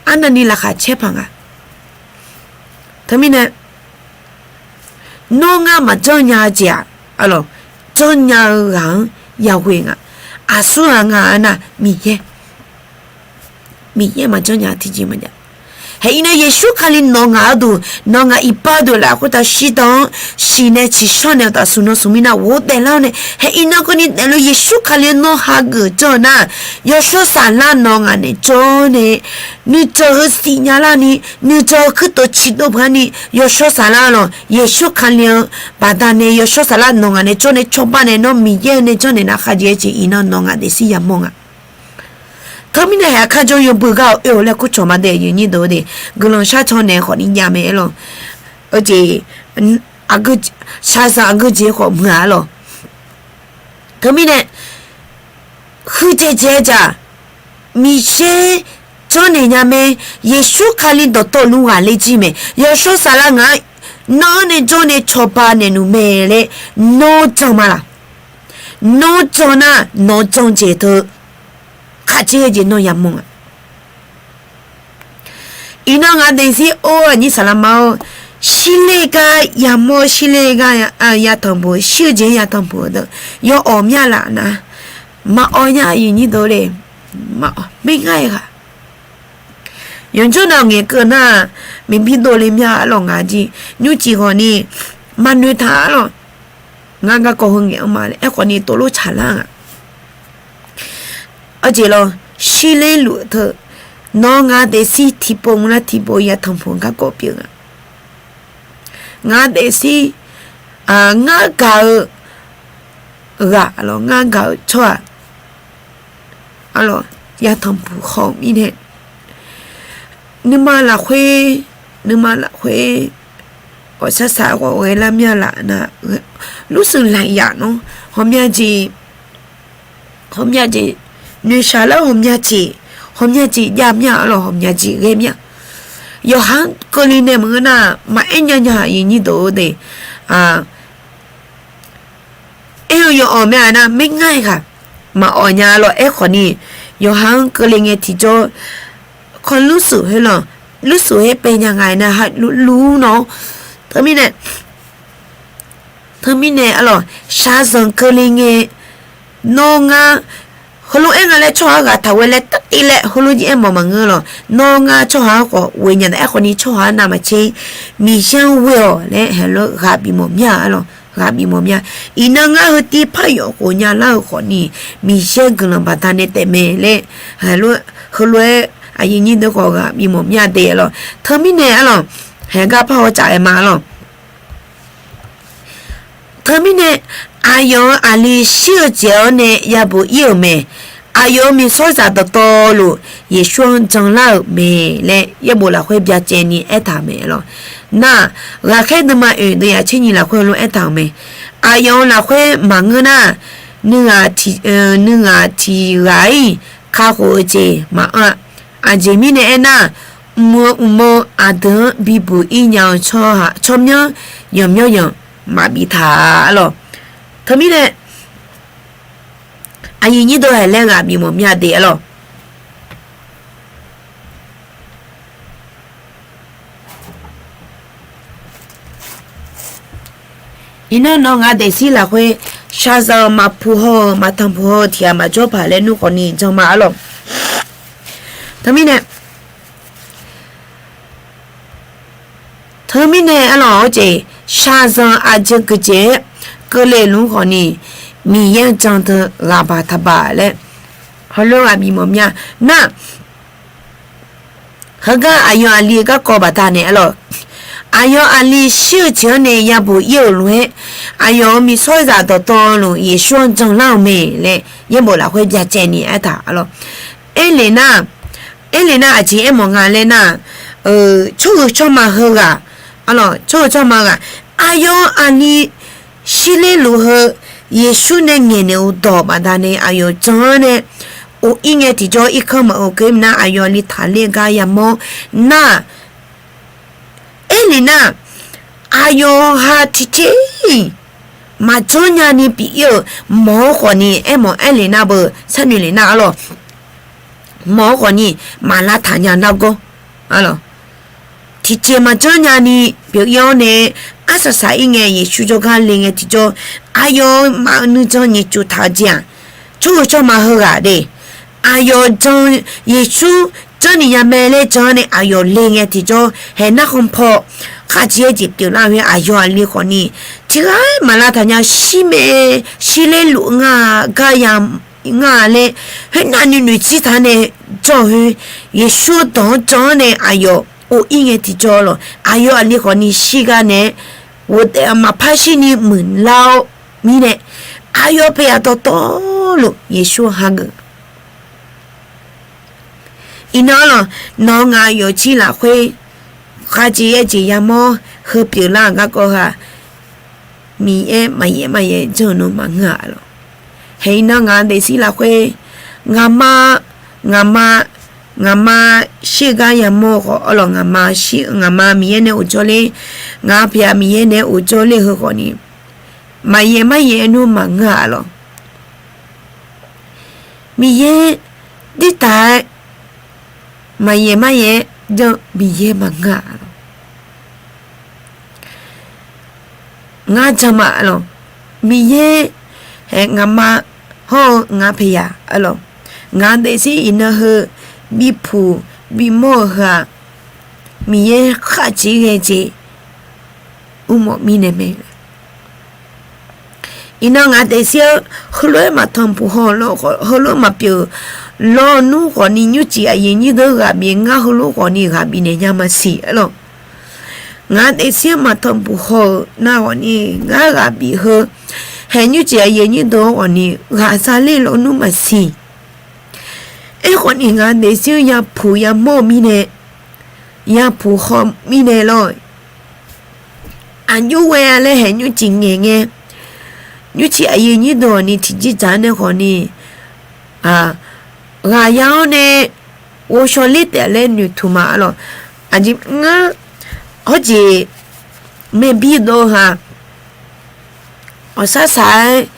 arnavni laqkhaq caer paq nga. Teumirnae, nawr ngar maqjanr nya-eu jeq-aq, arlawq, janrnya-eu ghaq-anr yaghoe nga. Aqsurghaq nga-a nar, Miqyaer, Miqyaer maqjanr nya tiqjeq maqjav. Haeq iqnan Yeqsur Kali nawq ngaq-eu duq, nawq ngaq iqbax deuq laf khoertav shirdan-anr siqnae ciqshawr naeq-eu taf smq nan smq mirnae ghof daeflar-awr nae, haeq iqnan keuvni daefle Yeqsur Kali-anr nawr hageuf janr-eu nar, yawshawr saflar nawq ngaq naeq jawr nae, nuijan heu siqnya larni, nuijan heu kuirtof ciqdov paq-aer ni yawshawr saflar lawq. Yeqsur Kali-eu baqdanae yawshawr saflar nawq ngaq nae jawr nae cawba nae nawr Miqyaer-eu nae janrnaeq nar khajeq-aer jeq iqnan nawq ngaq daefzir yamawr nga. Teumirnae haeq aqkar jawr yawbui gar-awq oe-awq laer kurcawq ma dae, aqyuif aqnyir deuq-eu de, guiqlanq sharcaw naeq khawfni jav mae aer lawq. Oejeq, shaqzanq aqgeujeq khawf muiq-a lawq. Teumirnae, huiqdzaeq dzaeq-eu jaq, Miqyaer janrnaeq nya mae, Yeqsur Kali dawqtawvluf ghaqler jir mae, yawshawr saflar ngaq-anr nawr-anr nae jawr nae cawba naeqnmq mae laer nawr jan ma laq? Nawr jan nar, nawq-eu jan-eu jeq teu kharjeq-eu jeq nawr yamawr nga. Iqnan ngaq daefzir or aqnyir saqlaqma-or, shirler gar yamawr, shirler gar yatanqpuq, shir-eu jeq-anr yatanqpuq-eu deuq yawawq mya laf nar, maqawq nya, aqyuif aqnyir deuq le, maqawq, maerngar-aer ghaq. Yawqjawr nav ngaeqkeuv nar, miqbi dovle mya arlawq, ngaq jir nymrcif ghawqni maqnoeq taq arlawq. Ngar garkawv heu ngaeq-anr ma laer aerkhawfni tov lof tsaqlar nga. Arjeq lawr, shirler luf teu, nawr ngaq daefzir tiqpov mqlar tiqpov yatanqpuq garkawv pyeuf nga. Ngaq daefzir, ngar gaq-eu ghaq lawr, ngar gaq-eu tsawrhaq arlawq, yatanqpuq khawf mirnae, nuima lafkhoer, nuima lafkhoer ghawqshaq saq ghawq ghae lar mya laf nar, lursuq lafyaq nawr ghawqmya jeq, ghawqmya jeq noeqshaq lar, ghawqmya jeq, ghawqmya jeq jav mya arlawq, ghawqmya jeq ghae mya. Yawqha-anr keuvle nae maqngeur nar, maqaer nya nya, aqyuif aqnyir deuq-eu de. Aer-eu yawawq mae-a nar, maerngar-aer ghaq maqawq nya lawq. Aerkhawfni, yawqha-anr keuvle ngae tiqjawr, kawq lursuq khoer lawq, lursuq khoer paev nya nga-aer nar, ha lurlur nawr. Teumirnae, teumirnae arlawq, shaqzanq keuvle ngae, nawr ngar heulof-aer nga laer tsawrhaq-anr ghaq taq ghoe laer taftiv laer heulof jir aermawf maqngeur lawq. Nawr ngar tsawrhaq-anr khawf ghoe nya nae, aerkhawfni tsawrhaq-anr navmaqtser Miqyaer-anr ghoe-awq laer haeq lof-aer ghaq bifmawf mya arlawq, ghaq bifmawf mya. Iqnan ngar heu tiv par yawf khof nya lar-eu khawfni, Miqyaer guiqlanq baqdanae taefmae laer haeq lof-aer, heulof-aer aqyuif aqnyir deuq khawf ghaq bifmawf mya de arlawq. Teumirnae arlawq, haeq gar par haw caf-aer ma arlawq. Teumirnae, aqyawf-euq aqli shir-eu jeq-anr nae yabof ir-euq mae. Aqyawf-euq miqsawrzaq dawqtawvluf Yeqsur-anr janlar-euq mae laer yaerbof lafkhoer byacaevni aertaq-euq mae lawq. Nar, ghaqkhaer deuvma oeq deuvyaq tser nyiq lafkhoer heulof-aer aertaq-euq mae. Aqyawf-euq lafkhoer maqngeur nar, nuighaq tiq, nuighaq tiq ghaq-iq kakhof-eu jeq maqanr-a. Aqjeq mirnae aernar, mq-eu mqmov aqdui-anr bibuq ir nya-eu tsawrmyanr yanqmyanr yanq maqbif taq-a lawq. Teumirnae, aqyuif nyir deuv haeq laer ghaq bifmawf mya de-a lawq. Iqnan nawq ngaq daefzir lafkhoer shaqzanq maqpuq haw-eu maqtanq puq haw-eu tiq ghaq maqjawr paq laer nmr khawfni jan ma arlawq. Teumirnae Teumirnae arlawq, hawjeq shaqzanq aqjeq keujeq-aer keuvle luf-anr khawfni, Miqyaer-anr jan teu ghaq baq taq baq laer heulof-aer ghaq bif mawf mya nar, heugar aqyawf aqli-eu garkawv baqdanae arlawq, aqyawf aqli shir-eu jeq-anr nae yabuq ir-euq lof-aer, aqyawf-euq miqsawrzaq dawqtawvluf Yeqsur-anr janlar-euq mae laer yaerbof lafkhoer byacaevni aertaq arlawq. Aerle nar, aerle nar aqjeq aermawf nga laer nar, tsawrhaq tsawrma heughaq, arlawq, tsawrhaq tsawrma ghaq, aqyawf aqli shirler luf heu Yeqsur nae ngaeqnaeq-eu dawq baqdanae aqyawf jan-anr nae of ir ngae tiqjawr irkanr maqoe keuv nar, aqyawf aqli taqler gar yamawr nar, aerle nar, aqyawf ha tiqjeq-iq maqjanr nyani pyeuf ir-euq mawq-anr khawfni, aermawf aerle nar beu sharnoeq le nar arlawq, mawq-anr khawfni maqlavtaq nya nargawr, arlawq, tiqjeq maqjanr nyani pyeuf ir-awr nae, arsaq saq ir ngae Yeqsur jawrgar le ngae tiqjawr, aqyawf-euq maf-eu nuijan nyiq cuf taq-eu jeq-aq, tsawrhaq tsawrma heughaq de, aqyawf jan, Yeqsur janrni nya mae laer jan-anr nae aqyawf le ngae tiqjawr haeq narkhan paw khavjeq-aer jeq pyeuflar-eu khoer aqyawf aqli khawfni, tiqghaq-aer maqlavtaq nya shir mae, shirler luf ngar gar ya ngar laer khoernav nuinoeq jir taq nae jawr-eu khoer, Yeqsur-eu dawq-anr jan-anr nae aqyawf of ir ngae tiqjawr lawq, aqyawf aqli khawfni shirgar nae-aer ghofdaef-eu maqpar shirni muiqlar-awr mirnae, aqyawf paeqyaq dawqtawvluf Yeqsur hageuf. Iqnan arlawq, nawq-eu ngaq yawqjir lafkhoer khavjeq yaerjeq yamawr heu pyeuflar-euq garkawv ha, Miqyaer maqyaef maqyaef janr-eu nmr maqngeur-a lawq. Haeq iqnan ngaq daefzir lafkhoer, ngaqma, ngaqma, ngaqma shirgar yamawr-eu khawf arlawq, ngaqma shir, ngaqma Miqyaer nae of jawrler, ngaq paeqyaq Miqyaer nae of jawrler heu khawfni, maqyaef maqyaef nmr maqngeur-a lawq. Miqyaer dirtaq-aer maqyaef maqyaef-aer janr-eu Miqyaer maqngeur-a lawq. Ngar jan ma lawq. Miqyaer haeq ngaqma hawr-eu ngaq paeqyaq arlawq, ngaq daefzir iqnan heu bipuq bimawr-eu heu-aq, Miqyaer khavjeq ghae jeq mrmawf mirnae mae. Iqnan ngaq daefzir-eu heulof-aer maqtanq puq haw-eu lawr khawf, heulof-aer maqpyeuf lawr nmr khawfni, nymrcif aqyuif nyir deuq ghaq bif, ngar heulof khawfni ghaq bifnaeq nya maqsiq arlawq. Ngaq daefzir-eu maqtanq puq haw-euq nar khawfni, ngar ghaq bif heu, haeq nymrcif aqyuif nyir deuq-anr khawfni ghaq za ler lawr nmr maqsiq. Aerkhawfni ngaq daefzir-eu yapuq yamawr-eu mirnae, yapuq haw mirnae lawr, aqjox ghae-a laer haeq nymrcif ngaeq ngae, nymrcif aqyuif nyir deuq khawfni tiqjeq dzaq-anr nae khawfni, ghaq ya-awr nae ghovshaw ler taef laer noeqtmq ma arlawq. Aqjeq ngar hawjeq maeqbir dov-eu ha, awqsar saq-aer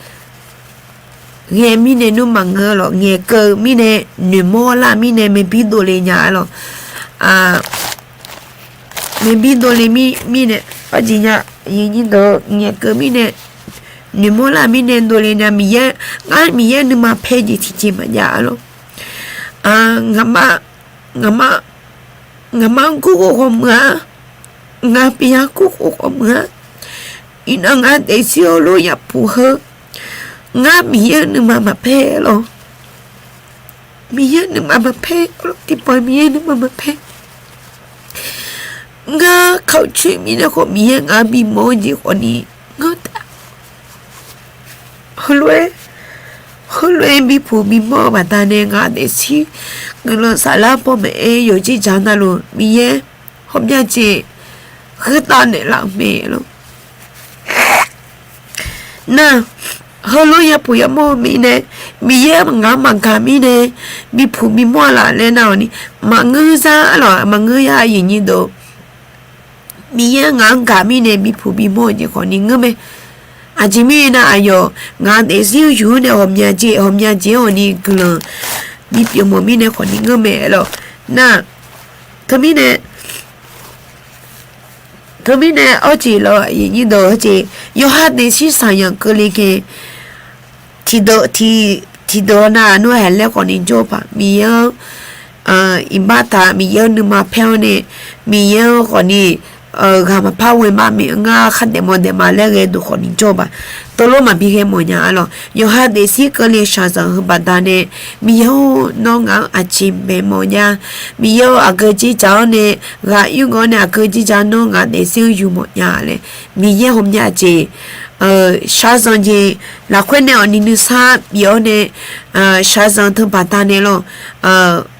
ghae mirnae nmr maqngeur lawq, ngaeqkeuv mirnae noeqmawr lar mirnae maeqbir dovle nya arlawq. Maeqbir dovle mirnae, arjeq nya, aqyuif nyir deuq ngaeqkeuv mirnae noeqmawr lar mirnae dovle nya. Miqyaer, ngar Miqyaer nuima paer jeq tiqjeq maqjav arlawq. Ngaqma, ngaqma, ngaqma-anr kurkhof khawf muiq-a, ngaq paeqyaq kurkhof khawf muiq-a. Iqnan ngaq daefzir-eu lof yapuq heu, ngar Miqyaer nuima maqpaer lawq. Miqyaer nuima maqpaer lawq, tiqpawf Miqyaer nuima maqpaer. Ngar kaq coer mirnae khawf Miqyaer ngaq-anr bimawr-eu jeq khawfni ngeur taef. Heulof-aer, heulof-aer bipuq bimawr-eu baqdanae ngaq daefzir guiqlanq saflar pawmaeq-aer yawqjeq dzaq navluf Miqyaer hawbyav jeq gheurtav naeqlaf-eu mae lawq. Nar, heulof yapuq yamawr-eu mirnae, Miqyaer ngaq-anr maqgaq mirnae, bipuq bimawr-a laf laer nar-awq ni, maqngeur zar lawq, maqngeur ya aqyuif nyir deuq. Miqyaer ngaq-anr gaq mirnae bipuq bimawr-eu jeq khawfni ngeur mae. Aqjeq mirnae nar, aqyawf ngaq daefzir-eu yuq-anr nae ghawqmya jeq, ghawqmya jeq-anr awqni guiqlanq bipyeuf mawf mirnae khawfni ngeur mae lawq. Nar, teumirnae Teumirnae arjeq lawr, aqyuif nyir deuq, arjeq yawqha daefzir shaqzanq keuvle ngae, tiqdeuq tiqdeuq-awr nar, aqnur haeq laer khawfni jawr-eu paq, Miqyaer-anr iqbax taq, Miqyaer-anr nuima paer-awr nae, Miqyaer-anr khawfni ghaq maqpar ghoe mar mae, ngar khar daefmawf daefma laer ghae duq khawfni jawr-eu paq, teulof maqbi ghae mawf nya-a lawq. Yawqha daefzir keuvle shaqzanq heu baqdanae, Miqyaer-or, nawr ngaq-anr aqjeq maeq mawf nya. Miqyaer-or, aqgeu jeq dzaq-awr nae, ghaq yurgeuf-awr nae aqgeu jeq dzaq nawr ngaq daefzir-anr yur mawf nya laer, Miqyaer ghawqmya jeq shaqzanq jeq lafkhoer nae awqni nuisar bif-awr nae, shaqzanq teu baqdanae lawr,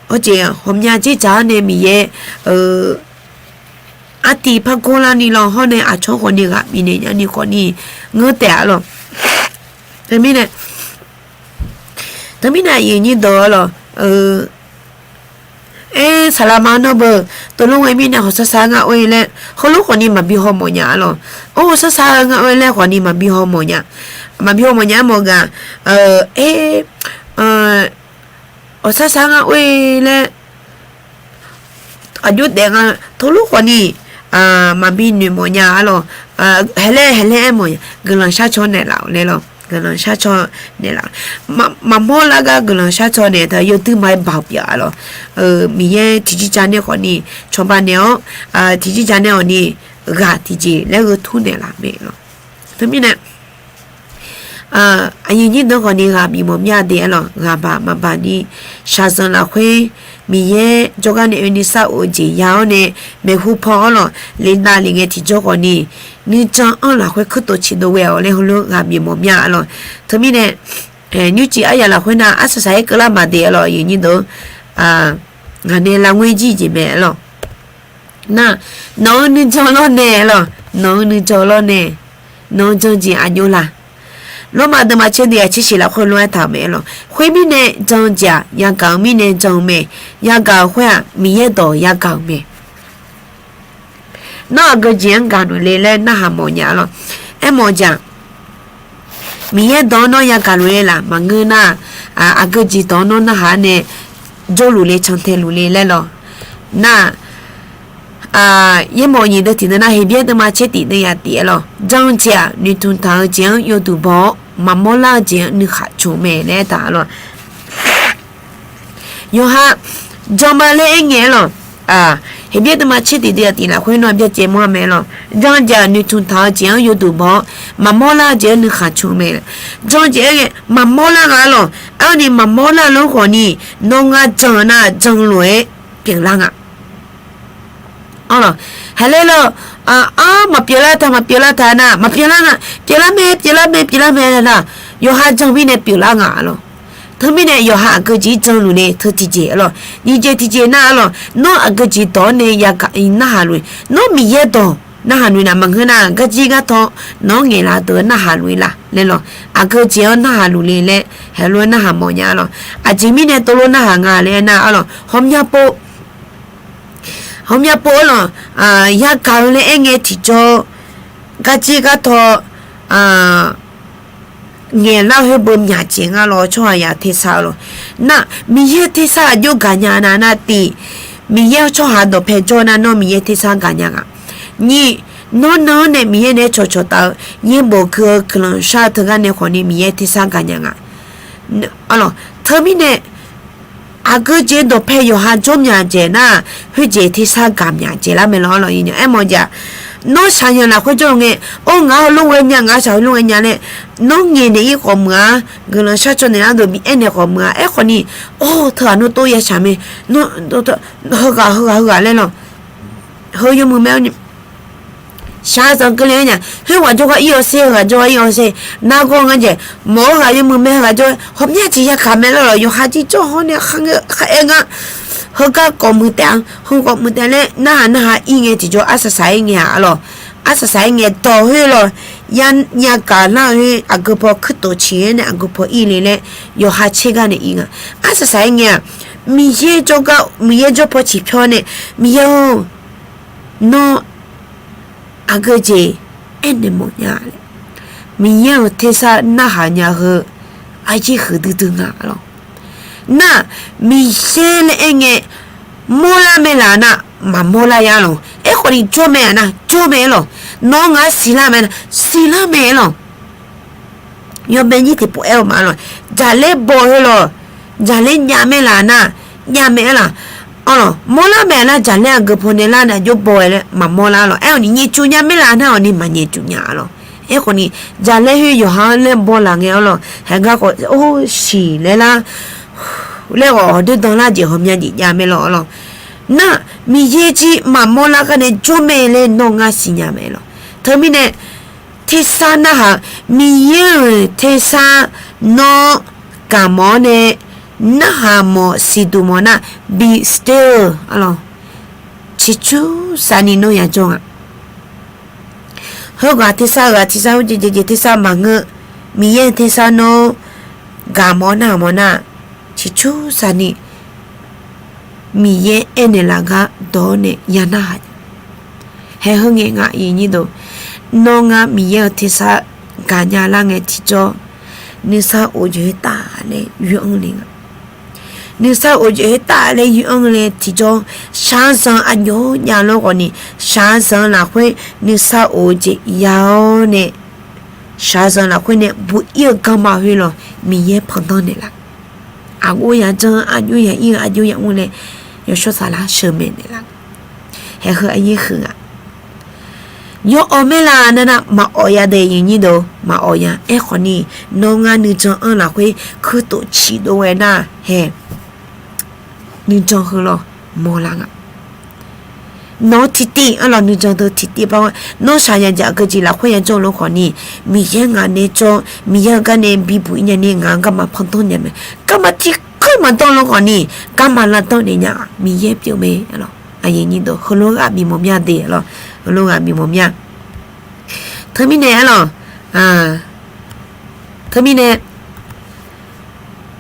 arjeq ghawqmya jeq dzaq-awr nae Miqyaer artiv par gawrlarni lawr hawr nae aqcawq khawfni ghaq bifnaeq nyani khawfni ngeur taef-a lawq. Teumirnae, teumirnae aqyuif nyir deuq-a lawq, aer, saqlaqma nawr beu, teulof ghae mirnae hawqshar shar ngar or-e laer heulof khawfni maqbi haw mawf nya-a lawq. Or, hawqshar shar ngar or-e laer khawfni maqbi haw mawf nya. Maqbi haw mawf nya-a mawf gaq, aer, hawqshar shar ngar or-e laer aqjox daef nga, teulof khawfni maqbi noeq mawf nya-a lawq. Haeqlaer haeqlaer aer mawf nya, guiqlanq shar caw naeqlaf-awq laer lawq, guiqlanq shar caw naeqlaf. Maqmawr lar gar guiqlanq shar caw naeq taq yawduir ma-aer baoq pyeuf-a lawq. Miqyaer tiqjir ja nae khawfni cawba naeq-awr, tiqjir ja nae awqni ghaq tiqjeq laer gheu tur naeqlaf mae lawq. Teumirnae aqyuif nyir deuq khawfni ghaq bif mawf mya de-a lawq. Ghaq baq maqbaq ni shaqzanq lafkhoer Miqyaer jawrgar nae oeni sar of-eu jeq ya-awr nae maeqhu paw-awr lawq, le nav le ngae tiqjawr khawfni nuijan-anr lafkhoer kuirtof ciqdov ghae-awq laer heulof ghaq bif mawf mya-a lawq. Teumirnae nymrcif aryaq lafkhoer nar arsaq saq-aer keuvlar maqde-a lawq, aqyuif nyir deuq. Ngaq nae lavngoer jir jeq mae-a lawq. Nar, nawq-eu nuijan lawr nae-a lawq, nawq-eu nuijan lawr nae, nawq-eu jan jeq aqjox la. Lormav deuvma tser deuq aqtser shiq lafkhoer lof-aer taq-euq mae-a lawq. Khoermirnae jan-eu jeq-aq yagaq-euq mirnae jan-eu mae. Yagaq-euq khoer-aq Miqyaer dawq yagaq-euq mae. Nawr aqgeu jeq-anr gaq noeq le laer narhaq mawf nya-a lawq. Aermawf-eu jeq-aq, Miqyaer dawq-anr nawr yagaq luf le laf maqngeur nar, aqgeu jeq dawq-anr nawr narhaq-aer nae jawrluf le cantae luf le laer lawq. Nar, yaermawf nyiq deuq tiq deuq nar, Heqbyaer deuvma tser tiq deuq yaf tiq-aer lawq. Jan-eu jeq-aq noeqtmq taq-eu jeq-anr yawduq baw-awr, maqmawr lar-eu jeq-anr nuikhanq tsmq mae laer aertaq-a lawq. Yawqha jan ma laer aerngae-aer lawq. Heqbyaer deuvma tser tiq deuq yaf tiq lafkhoer nawr byacaevmawr-a mae lawq. Jan-eu jeq-aq noeqtmq taq-eu jeq-anr yawduq baw-awr, maqmawr lar-eu jeq-anr nuikhanq tsmq mae. Jan-eu jeq aerngae maqmawr lar nga-a lawq. Arni maqmawr lar-eu lof khawfni, nawr ngar jan-eu nar jan lof-aer pyeuflar nga. Haeqle lawq, ar maqpyeuflar taq maqpyeuflar taq nar maqpyeuflar nga. Pyeuflar mae, pyeuflar mae, pyeuflar mae nar, yawqha jan mirnae pyeuflar nga-a lawq. Teumirnae yawqha aqgeu jeq-ir janluf le teu tiqjeq-a lawq. Nyiq jeq tiqjeq nar-a lawq, nawr aqgeu jeq dawq-anr nae yagaq narhaq luf-ir, nawr Miqyaer dawq narhaq luf-ir nar maqngeur nar, garjir gartaw nawq-anr ngaeqlaf deuq-eu narhaq luf-ir laf laer lawq. Aqgeu jeq-anr narhaq luf le laer heulof-aer narhaq mawf nya-a lawq. Aqjeq mirnae teulof narhaq nga laer aernar-a lawq, hawmya pov hawmya pov-aer lawq, yagaq-eu laer aerngae tiqjawr, garjir gartaw ngaeqlar khoer beu myaq dzaeq nga lawq, tsawrhaqzaq tersar-eu lawq. Nar, Miqyaer tersar aqjox gaqnya nar, nar tiq, Miqyaer-eu tsawrhaq dawqpae jawr nar nawr Miqyaer tersar gaqnya nga. Nyiq, nawr nan-anr nae Miqyaer nae cawqcawq taf-eu yaerbof gui-eu guiqlanq shar-eu teugar nae khawfni Miqyaer tersar gaqnya nga. Teumirnae aqgeu jeq dawqpae yawqha jawr myaq dzaeq nar, khoerjeq tersar gaq myaq dzaeq lar mae lawq. Arlawq, iqnan aermawf-eu jeq-aq, nawr shaqzanq lafkhoer jawr-eu ngae, or ngaq heulof ghaenya, ngaq shaq heulof ghaenya laer nawr ngaeqnaeq-ir khawf meuq-a. Guiqlanq shar caw naeq-ar deuq bi aernaeq khawf meuq-a. Aerkhawfni, or teughaq nawr tov ya shaq mae, heughaq heughaq heughaq laer lawq. Heu yawmuiq mae-awr ni shaqzanq keuvle-aer nya, khoerghaq jawrgar ir-awr sher, heughaq jawrgar ir-awr sher. Nargawr ngar jeq mawf-eu ghaq yawmuiq mae, heughaq jawr hawmya jeq yagaq mae lawq. Yawqha jir jawr hawr nae khar aer ngar, heugar khawf muiq taef-a, heu khawf muiq taef laer narhaq narhaq ir ngae tiqjawr arsaq saq-aer ngae-a lawq. Arsaq saq-aer ngae dawq khoer lawq, yagaq nar-eu khoer aqgeu paw kuirtof ciq-aer nae aqgeu paw ir le laer yawqha tser gar nae ir nga. Arsaq saq-aer ngae-aq, Miqyaer jawrgar, Miqyaer jawr paw ciqpyawr nae, Miqyaer-or, nawr aqgeu jeq aernaeq mawf nya laer, Miqyaer-euq tersar narhaq nya heu arjir huiqdui dui nga lawq. Nar, Miqyaer laer aerngae mawrlar mae laf nar, maqmawrlar ya lawq. Aerkhawf ni jawr mae-a nar, jawr mae-aer lawq. Nawr ngar siqlar mae nar, siqlar mae-aer lawq. Yawbae nyir tiqpov aer-eu ma lawq. Jaqlaer baw-eu lawq. Jaqlaer jav mae laf nar, jav mae-aer laf. Arlawq, mawrlar mae nar, jaqlaer aqgeu paw nae lar nae jawr baw-aer laer maqmawr lar lawq. Aer-awq ni nyaefcuf nya mae laf nar-awq ni maqnyaefcuf nya-a lawq. Aerkhawf ni, jaqlaer khoer yawqha-anr laer baw laf ngae arlawq. Haeq gar khawf, or, siq laer lar laer ghawq hawq doer dan lar jeq hawmya jeq jav mae lawq arlawq. Nar, Miqyaer jir maqmawr lar gar nae jawr mae laer nawr ngar siqnya mae lawq. Teumirnae, tersar narhaq, Miqyaer-euq tersar nawr gaqmawf-awr nae narhaq mawf siqduq mawf nar, be still arlawq. Ciqcur saqni nawr yajawr nga. Heughaq tersar-eu ghaq tersar ur jeq jeq jeq tersar maqngeur. Miqyaer-euq tersar nawr gaqmawf-awr narhaq mawf nar, ciqcur saqni Miqyaer aernaeq laf gar dawq-awr nae ya narhaq. Haeq heu ngae nga iqnyir deuq, nawr ngar Miqyaer-euq tersar gaqnya lar ngae tiqjawr, nuisar of jeq khoertav laer yur-anr le nga. Nuisar of jeq khoertav laer yur-anr le tiqjawr, shaqzanq aqjox jav lor khawf ni, shaqzanq lafkhoer nuisar of-eu jeq ya-awr nae, shaqzanq lafkhoer nae buq ir-eu garma khoer lawq, Miqyaer pandanr naeqlaf. Aqgov yaqjan, aqjox yaq ir-eu, aqjox yamr laer yawshawr saflar sheuqmaeq naeqlaf. Haeq heu aqnyir huiq nga. Yawawq maerlaf nar nar maqawq ya de, iqnyir deuq maqawq ya. Aerkhawf ni, nawr ngar nuijan-anr lafkhoer kuirtof ciqdov ghae nar haeq, nuijan heu lawq mawrlar nga. Nawq-anr tiqtiv arlawq, nuijan deuq tiqtiv par-aer nawr shaqyaq jaq aqgeujeq lafkhoer yajawr-eu lor khawf ni, Miqyaer ngaq nae jawr, Miqyaer-euq gar nae bibuq ir nya ni ngaq-anr garma pandanr nya mae. Garma tiqkawv maqdanr lor khawf ni, garma lavdanr naeq nya-aq Miqyaer pyeuf mae arlawq. Aqyuif aqnyir deuq heulof-aer ghaq bifmawf mya de arlawq. Heulof-aer ghaq bifmawf mya. Teumirnae arlawq, teumirnae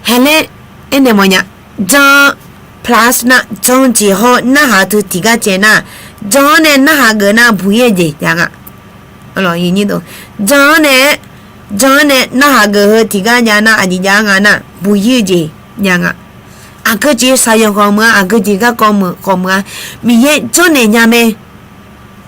haeq laer aernaeq mawfnya. Jan plus nar jan jeq hawr narhaq teu tiqgar caev nar, jan-anr nae narhaq geuf nar buq ir-eu jeq jav nga. Jan-anr nae, jan-anr nae narhaq geuf heu tiqgar jav nar aqjeq jav-a nga nar buq ir-eu jeq jav nga. Aqgeujeq saqyanq khawf meuq-a, aqgeujeq garkawv meuq khawf meuq-a, Miqyaer janrnaeq nya mae.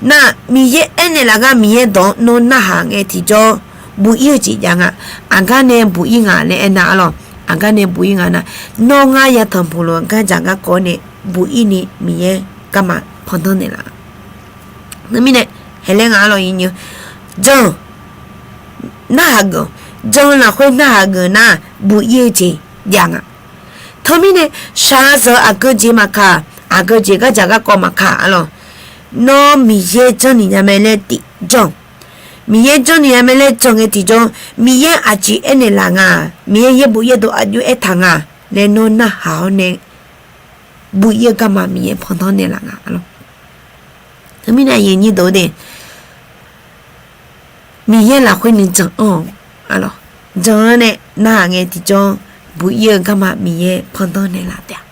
Nar, Miqyaer aernaeq laf gar Miqyaer dawq-anr nawr narhaq ngae tiqjawr, buq ir-eu jeq jav nga. Aqgar nae buq ir nga laer aernar arlawq, aqgar nae buq ir nga nar, nawr ngar yatanq puq lof-aer gardzaq garkawv nae buq ir ni Miqyaer garma pandanr naeqlaf. Teumirnae, haeq laer nga arlawq, iqnyir, jan narhaq geuf, jan lafkhoer narhaq geuf nar, buq ir-eu jeq jav nga. Teumirnae, shaqzanq aqgeujeq maqkaq, aqgeujeq gardzaq garkawv maqkaq arlawq, nawr Miqyaer janrnaeq nya mae laer tiqjan, Miqyaer janrnaeq nya mae laer jan ngae tiqjawr, Miqyaer aqjeq aernaeq laf nga, Miqyaer yaerbof yaerdawq aqjox aertaq nga laer nawr narhaq-awr nae, buq ir-eu garma Miqyaer pandanr naeqlaf nga arlawq. Teumirnae aqyuif aqnyir deuq-or de, Miqyaer lafkhoer nuijan-anr arlawq, jan-anr nae narhaq ngae tiqjawr, buq ir-eu garma Miqyaer pandanr naeqlaf taef-a.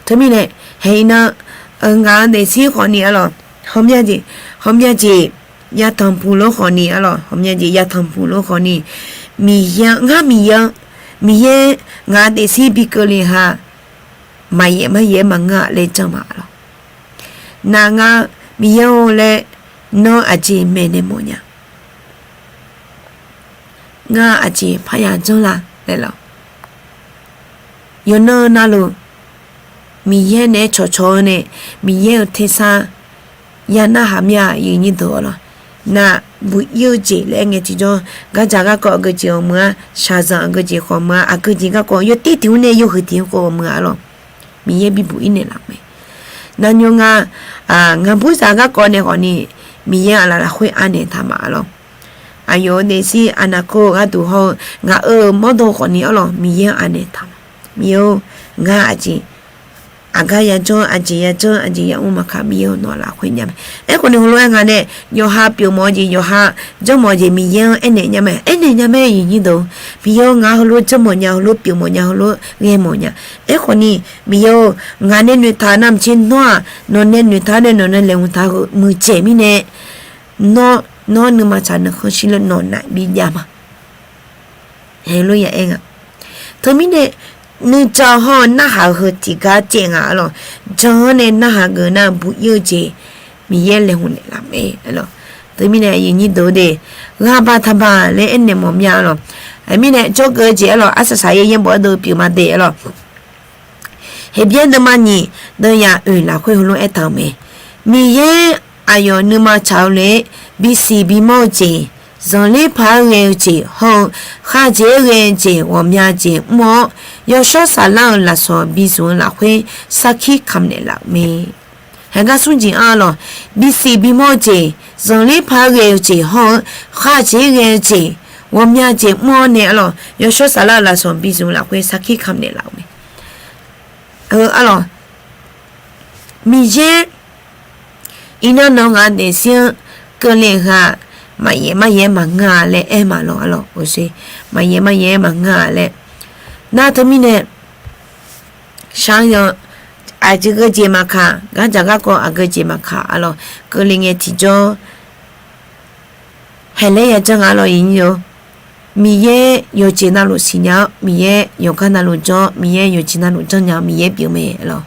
Teumirnae, haeq iqnan, ngaq-euq daefzir khawf ni arlawq, hawmya jeq, hawmya jeq yatanq puq lof khawf ni arlawq, hawmya jeq yatanq puq lof khawf ni, Miqyaer-anr, ngar Miqyaer-anr, Miqyaer ngaq-euq daefzir bi keuvle ha, maqyaef maryaef-aer maqngeur-a laer jan ma arlawq. Nar ngar Miqyaer-or laer nawr aqjeq maeqnaeq mawfnya. Ngar aqjeq parya janr la laer lawq. Yawqnan navluf, Miqyaer naeq-aer cawqcawq-eu nae, Miqyaer-euq tersar ya narhaq mir-a, iqnyir deuq arlawq. Nar, buq ir-eu jeq laer aer ngae tiqjawr, gardzaq garkawv aqgeujeq-awq meuq-a, shaqzanq aqgeujeq khawf meuq-a, aqgeujeq garkawv yawtir tiq mr nae yawhuiq tiq mr khawf meuq-a arlawq. Miqyaer bibuq ir naeqlaf mae. Navnymr nga, ngaqburzaq garkawv nae khawf ni, Miqyaer aqlaf lafkhoer anaeq taq ma arlawq. Aqyawf-euq daefzir aqnaqkov-eu gharduq hawr-eu ngaq-euq mawrdo khawf ni arlawq, Miqyaer-anr anaeq taq ma. Miqyaer-or, ngar aqjeq aqgar yajanr, aqjeq yajanr, aqjeq yamr maqkaq, Miqyaer-or, nawq-eu lafkhoer nya mae. Aerkhawf ni heulof-aer nga nae, yawqha pyeufmawf-eu jeq, yawqha janrmawf-eu jeq Miqyaer-anr aernaeq nya mae, aernaeq nya mae, iqnyir deuq. Miqyaer-or, ngar heulof janrmawf nya, heulof pyeufmawf nya, heulof ghaemawf nya. Aerkhawf ni, Miqyaer-or, ngaq nae noeqtaq navmaqtser nawr-aq, nawq nae noeqtaq nae nawq nae laeqhmq taq-eu muiqdzaeq mirnae, nawr, nawr nuima tsaq nuikhanr shir laer nawq naf bi jav ma. Heulof-aer nga. Teumirnae, nuijan hawr-eu narhaq heu tiqgar caev nga arlawq. Jan-anr nae narhaq geuf nar buq ir-eu jeq Miqyaer laeqhmq naeqlaf mae. Teumirnae aqyuif aqnyir deuq-eu de, ghaq baq taq baq laer aernaeq mawf mya-a lawq. Mirnae jawrgeuf-eu jeq-aer lawq, arsaq saq-aer yaerbof-aer deuq pyeuf ma de-a lawq. Heqbyaer deuvma nyiq deuvyaq oeq lafkhoer heulof-aer aertaq-euq mae. Miqyaer aqyawf nuima tsaq-eu lof-aer bisiq bimawr-eu jeq, zanqler paq-aer ghae-eu jeq hawr-eu, khavjeq-aer ghae-eu jeq ghawqmya jeq mr-awr, yawshawr saflar-euq lafsawq bizmq-eu lafkhoer sarkir kamq naeqlaf-euq mae. Haeqgar smr jeq anr-a lawq, bisiq bimawr-eu jeq, zanqler paq-aer ghae-eu jeq hawr-eu, khavjeq-aer ghae-eu jeq ghawqmya jeq mr-awr nae-a lawq, yawshawr saflar-euq lafsawq bizmq-eu lafkhoer sarkir kamq naeqlaf-euq mae. Heu-a lawq, Miqyaer iqnan nawq-eu ngaq daefzir-anr keuvle ghaq maqyaef maryaer maqngeur-a laer aer ma lawq-a lawq. Maqyaef maryaer maqngeur-a laer. Nar teumirnae shaq-anr yawq, aqjeq geujeq maqkaq, gardzaq garkawv aqgeujeq maqkaq-a lawq, keuvle ngae tiqjawr haeqlaer yajanr nga-a lawq. Miqyaer yawqjeq navluf siqnya-awr, Miqyaer yawqgar navluf jawr-awr, Miqyaer yawqjeq navluf janrnya-eu Miqyaer pyeuf mae-a lawq.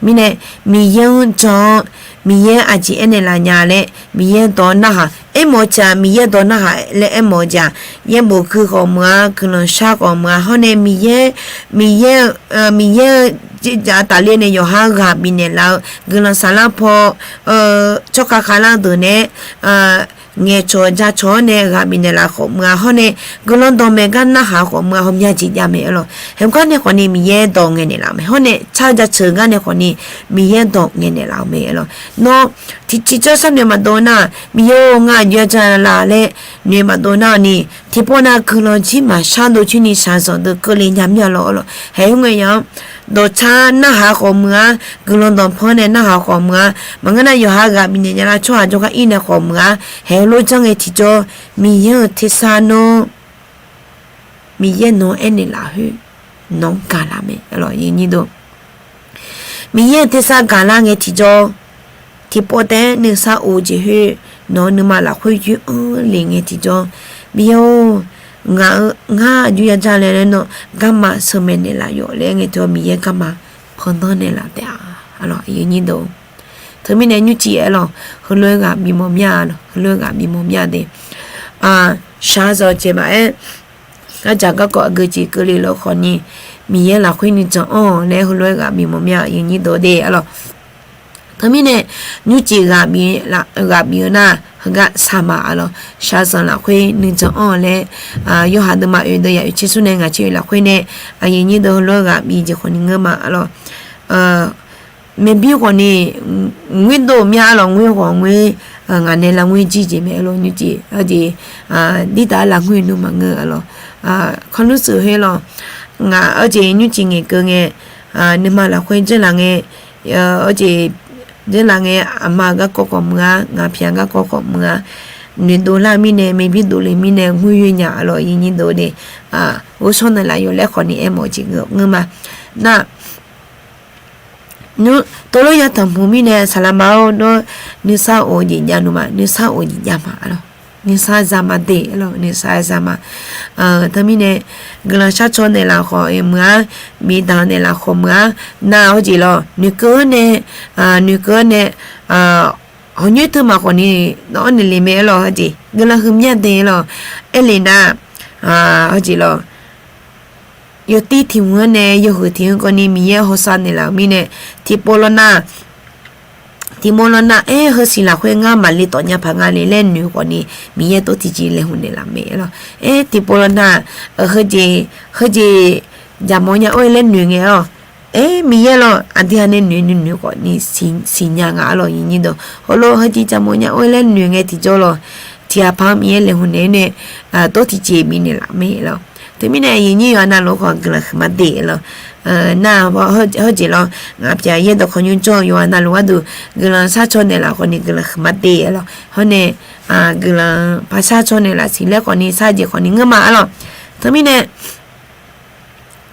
Mirnae Miqyaer-anr jan-awr, Miqyaer aqjeq aernaeq laf nya laer Miqyaer dawq narhaq aermawf-eu jeq-aq, Miqyaer dawq narhaq laer aermawf-eu jeq-aq, yaerbof gui khawf meuq-a, guiqlanq shar khawf meuq-a, hawr nae Miqyaer, Miqyaer-eu, Miqyaer-eu jeqzaq tafler nae yawqha ghaq bifnaeq laf-eu guiqlanq saflar paw tsawrkhav khavlar deuq nae ngaeqcawq jacawq-awr nae ghaq bifnaeq laf khawf meuq-a, hawr nae guiqlanq dawqmaeq gar narhaq khawf meuq-a, ghawqmya jeq jav mae-a lawq. Heugar nae khawfni Miqyaer dawq ngaeqnaeq laf-euq mae, hawr nae tsar jaceuq gar nae khawfni Miqyaer dawq ngaeqnaeq laf-euq mae-a lawq. Nawr tiqjeq tsawrshar noeq maqdov nar, Miqyaer-or, ngar aqjox-aer ja la laer noeq maqdov nar-awq ni, tiqpov nav guiqlanq jir maqshar dov coer ni shaqzanq deuq keuvle nya mir-a lawq-a lawq. Haeq khoerngae yaq-anr dawqtsar narhaq khawf meuq-a, guiqlanq dawqpaw nae narhaq khawf meuq-a, maqngeur nar yawqha ghaq bifnaeq nya lar tsawrhaq jawrgar ir nae khawf meuq-a, haeq lof janr ngae tiqjawr Miqyaer-euq tersar nawr Miqyaer nawq-anr aernaeq laf khoer nawq-anr gaqlar mae-a lawq. Miqyaer-euq tersar gaqlar ngae tiqjawr, tiqpov taef-aer nuisar of-eu jeq khoer nawq-eu nuima lafkhoer yoer-anr le ngae tiqjawr, Miqyaer-or, ngaq-eu ngar aqjox-aer ja laer laer nawr garma sheuqmaeq naeqlaf yawf laer ngae tiqjawr Miqyaer garma pandanr naeqlaf taef-a. Teumirnae nymrcif-aer lawq, heulof-aer ghaq bimawr mir-a lawq, heulof-aer ghaq bimawr mir-a de. Shaqzanq jeq maqaer, gardzaq garkawv aqgeujeq keuvle lawq khawfni, Miqyaer lafkhoer nuijan anr-awq laer heulof-aer ghaq bimawr mir-a, aqyuif aqnyir deuq-eu de-a lawq. Teumirnae nymrcif ghaq bif-eu nar, heugar saqma-a lawq, shaqzanq lafkhoer nuijan anr-awq laer, yawhaq deuvma oeq deuv yaq oeq tser smr nae ngaq tser oeq lafkhoer nae, aqyuif aqnyir deuq heulof-aer ghaq bif jeq khawfni ngeur ma-a lawq. Maeqbir khawfni ngoer dov mir-a lawq, ngoer khawf ngoer, ngaq nae lar ngoer jir jeq mae-a lawq, nymrcif-a jeq, dirtaf-aer lar ngoer nuima ngeur-a lawq. Kawrlursuif khoer lawq, ngaq-eu jeq nymrcif ngaeqkeuv ngae, nuima lafkhoer dzeurlaf ngae, jeq dzeurlaf ngae, aqma-eu garkawv khawf meuq-a, ngaq pyaq garkawv khawf meuq-a, noeqdov lar mirnae, maeqbir dovle mirnae ngoer yoer nya-a lawq, aqyuif aqnyir deuq-eu de. Ghovshaw naeqlaf yawf laer khawfni aermawf-eu jeq ngeur ma. Nar, teulof yatanq hmq mirnae saqlaqma-or, nawr nuisar of-eu jeq jav nmr ma, nuisar of jeq jav ma-a lawq. Nuisar zama de-a lawq, nuisar zama. Teumirnae guiqlanq sharcaw naeqlaf khawf meuq-a, miqdaq naeqlaf khawf meuq-a, nar hawjeq lawq, noeqkeuv-anr nae, noeqkeuv-anr nae, hawq nyoer teu maq khawfni nawq-anr naeq le mae-a lawq, hawjeq guiqlanq huiqmya de-a lawq. Aerle nar, hawjeq lawq, yawtir tiq hmq-anr nae yawhuiq tiq hmq kawvni Miqyaer hawsav naeqlaf-euq mirnae, tiqpov lawr nar, tiqpov lawr nar, aer, heusiq lafkhoer ngar maqle tawf nya paq nga le laer noeq khawfni, Miqyaer tov tiqjeq laeqhmq naeqlaf mae-a lawq. Aer, tiqpov lawr nar, heujeq, heujeq jaqmawf nya or-aer laer noeq ngae-awq. Aer, Miqyaer lawq, aqdui ha nae noeq nuinoeq khawfni siqnya nga-a lawq, aqyuif aqnyir deuq. Heulof heujeq jaqmawf nya or-aer laer noeq ngae tiqjawr lawq, tiqghaq paq-anr Miqyaer laeqhmq naeq-aer nae, tov tiqjeq bifnaeq laf mae-a lawq. Teumirnae aqyuif aqnyir yawqha navluf khawf guiqlanq huiqma de-a lawq. Nar, hawjeq lawq, ngaq pyaq yaerdawq khawf nymr jawr-eu yawqha navluf gharduq guiqlanq sharcaw naeqlaf khawfni guiqlanq huiqma de-a lawq. Hawr nae, guiqlanq par sharcaw naeqlaf siq laer khawfni sar jeq khawfni ngeur ma-a lawq. Teumirnae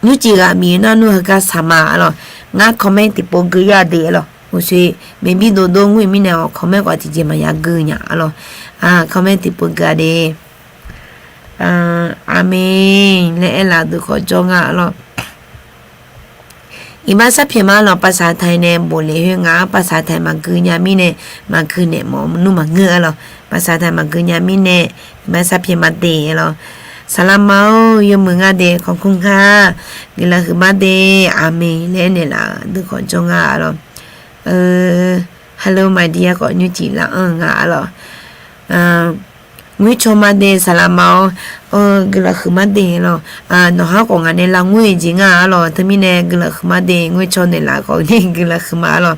nymrcif ghaq bif-eu nar nmr heugar saqma-a lawq. Ngar comment tiqpov gui-a de-a lawq. Uqshoe maeqbir dovdov ngoer-eu mirnae-awq, comment khawf tiqjeq maqya gui nya-a lawq. Comment tiqpov gui-a de. Aqmeq laer aerlaf deuq khawf jawr nga-a lawq. Iqbax sarpyaeq ma lawq, ภาษาไทย nae bofle khoer ngaq-anr ภาษาไทย maqgui nya mirnae, maqgui naeq mawf nmr maqngeur-a lawq. ภาษาไทย maqgui nya mirnae, iqbax sarpyaeq ma de-a lawq. Saqlaqma-or, yawmuiq nga de, ขอบคุณค่ะ. Guiqlanq huiqma de, aqmeq laer aernaeq laf-eu dui khawf jawr nga-a lawq. Hello my dear khawf nymrcif lar-anr-eu nga-a lawq. Ngoercaw ma de, saqlaqma-or, guiqlanq huiqma de lawq. Nawqha khawf ngaq nae lavngoer-eu jeq nga-a lawq. Teumirnae guiqlanq huiqma de, ngoercaw naeqlaf khawf ni guiqlanq huiqma-a lawq.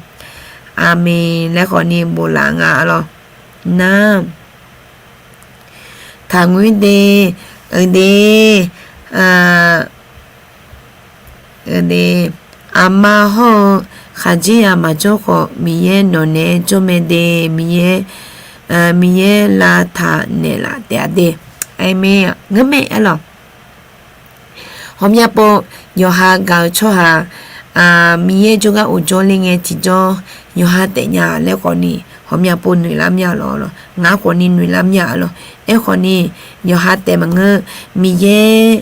Aqmeq laer khawf ni boflaf nga-a lawq. Nar, taqngoer de, eude, eude, aqma hawr-eu khaqdzerzaq maqjawr khawf, Miqyaer nawq naeq-aer jawr mae de, Miqyaer, Miqyaer lavtaq naeqlaf taef-a de. Aqmeq, ngeurmae-a lawq. Ghawqmya pov, yawqha gaq-eu tsawrhaq, Miqyaer jawrgar of jawrler ngae tiqjawr, yawqha taef nya laer khawf ni, ghawqmya pov noeqlar mya lawq. Ngaq khawf ni noeqlar mya-a lawq. Aerkhawf ni, yawqha taef maqngeur, Miqyaer,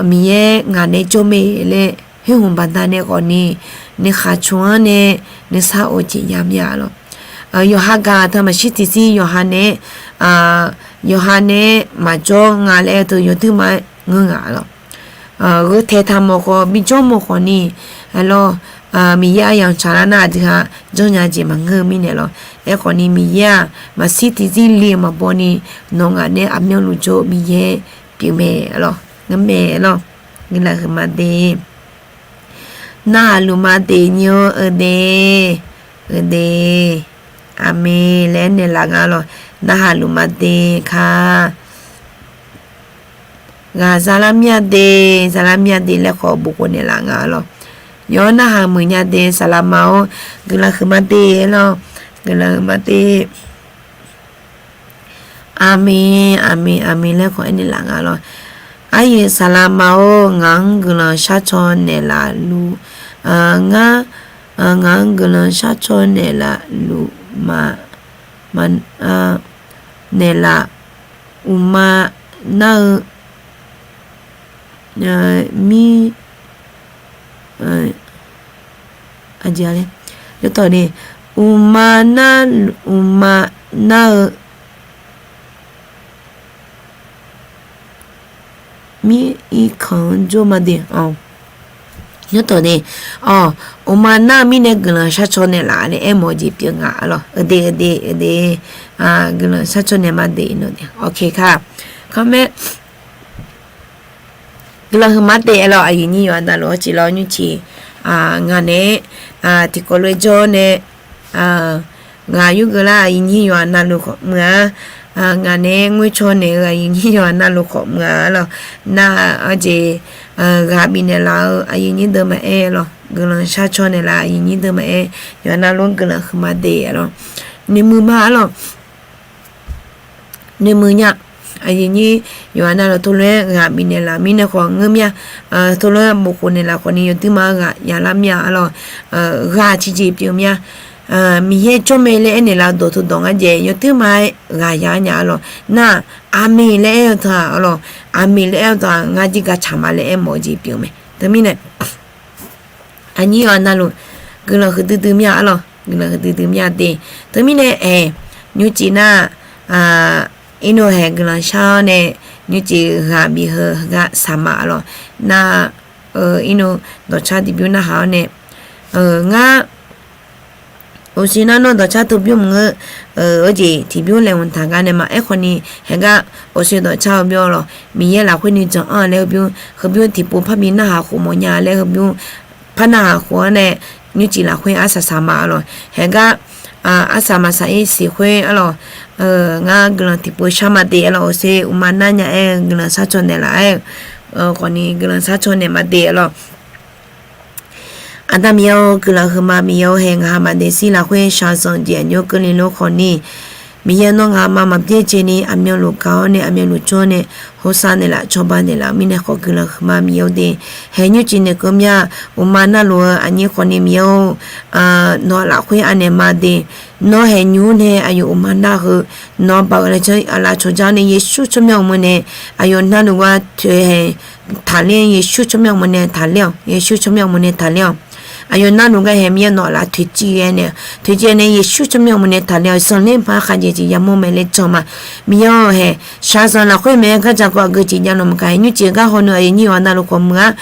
Miqyaer ngaq nae jawr mae laer, khoer hmq baqda nae khawf ni, nuikhaq cmq-anr nae nuisar of jeq ya mya-a lawq. Yawqha gaq teu maqshir tiqshir yawqha nae, yawqha nae maqjawr nga laer teu yawduirma-aer ngeur nga-a lawq. Gheu taeq taq mawf khawf, bijawr mawf khawf ni, lawr, Miqyaer aryamq tsaqlar nar aqdui ha janrnya jeq maqngeur-eu mirnae lawq. Aerkhawf ni Miqyaer-aq, maqshir tiqzir li-eu maqbaw ni, nawq ngaq nae aqmyanluf jawr-eu Miqyaer pyeuf mae-a lawq. Ngeurmae-a lawq. Guiqlanq huiqma de. Narhaq luf ma de nyir-or, eude, eude, aqmeq laer aernaeq laf nga lawq. Narhaq luf ma de ka. Ghaq zalar mya de, zalar mya de laer khawf bof khof naeqlaf nga lawq. Yawr narhaq muiq nya de, saqlaqma-or, guiqlanq huiqma de lawq. Guiqlanq huiqma de. Aqmeq, aqmeq, aqmeq laer khawf aernaeq laf nga lawq. Aqyuif saqlaqma-or, ngaq-anr guiqlanq sharcaw naeqlaf luf, ngar, ngaq-anr guiqlanq sharcaw naeqlaf luf ma, naeqlaf uqma nar-eu mir, aqjeq-a le, yawtawq de, uqma nar, uqma nar-eu mir irkanq-anr jawr ma de. Yawtawq de, awq, uqma nar-eu mirnae guiqlanq sharcaw naeqlaf nae aermawf-eu jeq pyeuf nga-a lawq. Eude, eude, eude, guiqlanq sharcaw naeq ma de. Awq, ka, kamaer, guiqlanq huiqma de-a lawq. Aqyuif nyir yawqha navluf-anr ciq lawr nymrciq, ngaq naeq-aer tiqkawv lof-aer jawr nae, ngaq yurgeuf lar aqyuif nyir yawqha navluf khawf meuq-a. Ngaq naeq-aer ngoercaw naeq-eu aqyuif nyir yawqha navluf khawf meuq-a lawq. Nar-aq, aqjeq, ghaq bifnaeq laf-eu aqyuif nyir deuq maqaer lawq. Guiqlanq sharcaw naeqlaf aqyuif nyir deuq maqaer, yawqha navluf-anr guiqlanq huiqma de-a lawq. Noeqmuiq ma-a lawq. Noeqmuiq nya. Aqyuif nyir yawqha navluf teulof-aer ghaq bifnaeq laf mirnae khawf ngeur mya. Teulof-aer bof khof naeqlaf khawf ni yawduirma-eu ghaq yalar mya-a lawq. Ghaq tiqjeq pyeuf mya. Miqyaer jawr mae laer aernaeq laf-eu dawq teu dawq ngar jaeq yawduirma-aer ghaq ya nya-a lawq. Nar-aq, aqmeq laer aer-eu teu-aq lawq. Aqmeq laer aer-eu teu-aq ngar jirga tsaq ma laer aermawf-eu jeq pyeuf mae. Teumirnae aqnyir yawqha navluf guiqlanq huiqdui dui mya-a lawq. Guiqlanq huiqdui dui mya de. Teumirnae aer, nymrcif nar-aq, irnov haeq guiqlanq shar-awr nae, nymrcif ghaq bif heu heugar saqma-a lawq. Nar-aq, irnov dawqcar tiqbymr narhaq-awr nae, ngar, uqshoe nar nawr dawqcar teu bymr maqngeur, aqjeq tiqbymr laeqhmq taq gar nae ma. Aerkhawf ni, haeq gar uqshoe dawqcar-eu bymr-a lawq. Miqyaer lafkhoer ni jan-anr laer heubymr, heubymr tiqpov parbi narhaq khof mawfnya laer heubymr, par narhaq khof-anr nae, nymrcif lafkhoer arsaq saqma-a lawq. Haeq gar arsaq maqsaq-ir siq khoer-a lawq. Ngar guiqlanq tiqpov shar ma de-a lawq. Uqshoe uqma nar nya-aer guiqlanq sharcaw naeqlaf-aer, khawf ni guiqlanq sharcaw naeq ma de-a lawq. Aqda Miqyaer-or, guiqlanq huiqma Miqyaer-or, haeq ngaq ha maqdaef shir lafkhoer shaqzanq jeq aqnymr keuvle lor khawf ni, Miqyaer nawr ngaqma maqbyaer jeq ni aqmyanluf gaq-awr nae aqmyanluf jawr nae, hawsav naeqlaf cawba naeqlaf-eu mirnae khawf guiqlanq huiqma Miqyaer-eu de. Haeq nymrcif naeq keuv mya, uqma navluf-eu aqnyir khawfni Miqyaer-or, nawq-aq lafkhoer anaeq ma de. Nawr haeq nymr nae aqyawf uqma nar heu, nawq-anr baoq-eu aqlaf cawqjar-awr nae Yeqsur tsawrmyanr uqmov nae, aqyawf navluf gar toeq haeq taqler, Yeqsur tsawrmyanr uqmov nae taqler-awq, Yeqsur tsawrmyanr uqmov nae taqler-awq. Aqyawf navluf gar haeq Miqyaer nawq-aq laf toeqciv ghae nae, toeqciv nae Yeqsur tsawrmyanr uqmov nae taqler-awq. Zanqler paq khaqjeq jeq yamawr mae laer jan ma. Miqyaer-or haeq shaqzanq lafkhoer mae gardzaq kawv aqgeu jeq javluf maqkaq, haeq nymrcif gar hawneu aqyuif nyir yawqha navluf khawf meuq-ar,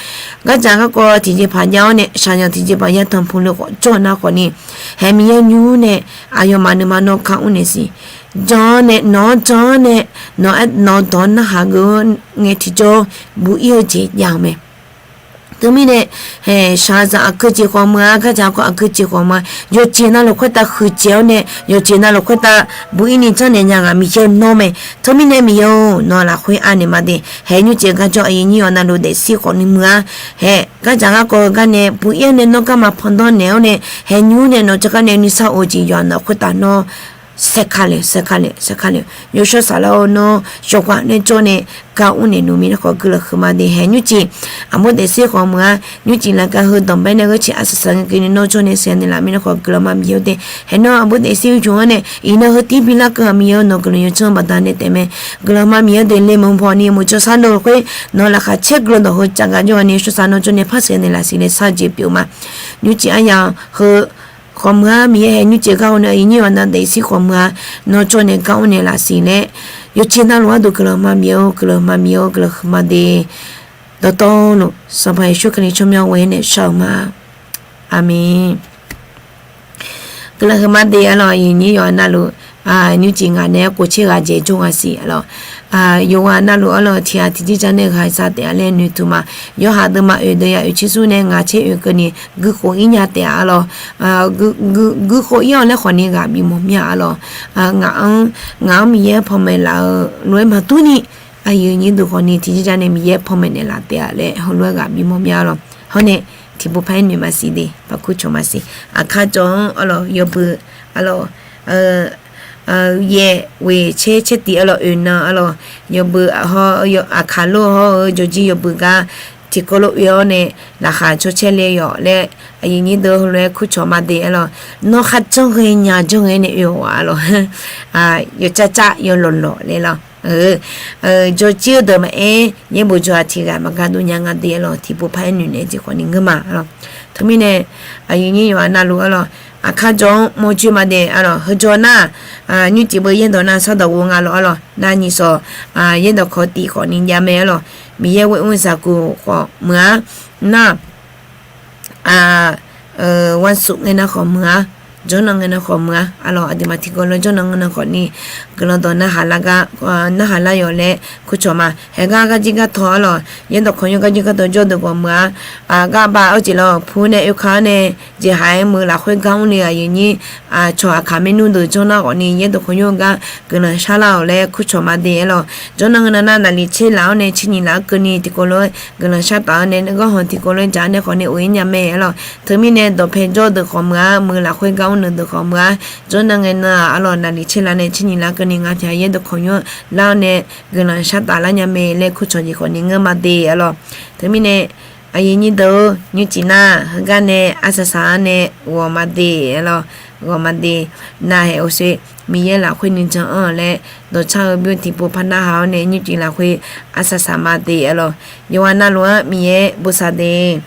gardzaq garkawv tiqjeqpaq jav-awr nae shaqzanq tiqjeqpaq yatanq puq le khawf jawr nar khawfni, haeq Miqyaer nymr nae aqyawfmaf nuima nawr kar mr naeq siq. Jan-awr nae nawq-anr jan-awr nae, nawq-aer nawq-eu dawq-anr narhaq geuf-eu ngae tiqjawr buq ir-eu jeq jav-eu mae. Teumirnae, haeq shaqzanq aqgeu jeq khawf meuq-ar, gardzaq garkawv aqgeu jeq khawf meuq-ar, yawqjeq navluf khoertav huiqdzaeq-awr nae yawqjeq navluf khoertav buq ir ni janrnaeq nya ngaq Miqyaer nawr mae. Teumirnae Miqyaer-or nawq-aq lafkhoer anaeq ma de. Haeq nymrcif garjawr aqyuif nyir yawqha navluf daefzir khawfni meuq-ar, haeq gardzaq garkawv-eu gar nae buq ir-awr nae nawr garma pandanr naeq-awr nae, haeq nymr nae nawq jawrgar nae nuisar of-eu jeq yawqha navluf khoertav nawr saerka le, saerka le, saerka le. Yawshawr Saflar-or nawr yawqghaq nae jawr nae gar mr naeqluf mirnae khawf guiqlanq huiqma de. Haeq nymrcif aqbur daefzir khawf meuq-ar, nymrcif lafkhoer heu danqbae nae gheurcae arsaq saq ngae keuvni nawr jawr nae saeq naeqlaf mirnae khawf guiqlanq ma Miqyaer-or de. Haeq nawr aqbur daefzir yawq-anr nae iqnan heu tir bi larkeuv-aq Miqyaer-or nawq guiqlanq yawdzanr baqdanae taef mae. Guiqlanq ma Miqyaer-or de. Lemoq paw ni muiq jawrshar dov lafkhoer nawq-eu laqkhaq caer guiqlanq dawq heu cavgaq jawr ghaq ni Yawshawr Saflar nawr jawr nae par saeq naeqlaf siq laer sharjeq pyeuf ma. Nymrcif aryamq heu khawf meuq-ar, Miqyaer haeq nymrcif gar hawneu aqyuif nyir yawqha navluf daefzir khawf meuq-ar, nawr jawr nae gar mr naeqlaf siq laer, yawqjeq navluf gharduq guiqlanq ma Miqyaer-or, guiqlanq ma Miqyaer-or, guiqlanq huiqma de. Dawqtawvluf Sanqpaq Yeqsur Kali tsawrmyanr ghoer nae shar-eu ma. Aqmeq. Guiqlanq huiqma de arlawq, aqyuif nyir yawqha navluf, nymrcif ngaq nae-aer kov tser ghaq dzaeq jawr nga siq arlawq. Yawqghaq navluf arlawq, tiq ghaq tiqjir jar nae ghaq za taef-a laer noeqtmq ma. Yawhaq deuvma oeq deuq ya oeq tser smr nae ngaq tser oeq keuvni guikhof ir nya taef-a arlawq. Guikhof ir-awq laer khawfni ghaq bimawr mir-a arlawq. Ngaq-anr, ngaq-anr Miqyaer panmaeq laf-eu lof-aer maqdur ni, aqyuif nyir deuq khawfni tiqjir jar nae Miqyaer panmaeq naeqlaf taef-a laer heulof-aer ghaq bimawr mir-a arlawq. Hawr nae tiqpov par-aer noeq maqsiq de, par kurcawq maqsiq. Aqkar jawq-anr arlawq yawbui arlawq yaeq, ghoeq, caer, caer tiq arlawq oeq nan arlawq yawbui hawr, aqkaq lor hawr-eu jawrjir yawbui gar tiqkawv lof oe-awr nae laqkhaq cawcaer le yawq laer, aqyuif nyir deuq heulof-aer kurcawq ma de arlawq. Nawr kharjanr ghae nya janr ghae nae oe-awq arlawq. Yawcav cav yawlawq lawq laer lawq. Jawrjir-eu deuq maqaer, yaerbof jawr-aq tiq ghaq maqgar dov nya nga de arlawq. Tiqpov par-aer noeq naeq-eu jeq khawfni ngeur ma arlawq. Teumirnae aqyuif nyir yawqha navluf arlawq, aqkar jawq-anr mawrjoe ma de arlawq. Heujawr nar, nymrcif beu yaerdawq nar sardawq ghov nga lawq arlawq. Nar nyiq sawq yaerdawq kawq tiq khawfni jav mae arlawq. Miqyaer ghoer mr zaqguq khawf meuq-ar. Nar warsuf ngae nan khawf meuq-ar, jawrnan ngae nan khawf meuq-ar arlawq. Aqduimaf tiqkawv lof-aer jawrnan ngae nan khawfni guiqlanq dawq narhaq lar gar, narhaq lar yawq laer kurcawq ma. Haeqgar garjir gartawq arlawq, yaerdawq kawq yawr garjir gartawq jawr deuq khawf meuq-ar. Gar ba-awr jeq lawq, pu nae oeka-awr nae jeqhaq-aer meuq lafkhoer gar mr le aqyuif nyir cawq aqkaq maernmr deuq janr nar khawfni yaerdawq kawq yawr gar guiqlanq shar lar-awq laer kurcawq ma de arlawq. Jawrnan ngae nan nar naqliq tser laf-awr nae tser nyiq laf-aer keuvni tiqkawv lof-aer guiqlanq shar taf-awr nae, nuiganr hanq tiqkawv lof-aer dzaq-awr nae khawfni of-ir nya mae arlawq. Teumirnae dawqpae jawr deuq khawf meuq-ar, meuq lafkhoer gar mr le deuq khawf meuq-ar, jawrnan ngae nan-aq arlawq naqliq tser laf nae tser nyiq laf keuvni ngaq pyaq yaerdawq kawq yawr lar-awr nae guiqlanq shar taf lar nya mae laer kurcawq jeq khawfni ngeur ma de arlawq. Teumirnae aqyuif nyir deuq-or, nymrcif nar heugar nae arsaq saq-anr nae ghawq ma de arlawq. Ghawq ma de. Nar haeq oe Miqyaer lafkhoer nuijan anr-awq laer dawqcar-eu bymr tiqpov par narhaq-awr nae nymrcif lafkhoer arsaq saq ma de arlawq. Yawqghaq navluf-anr Miqyaer bosav de.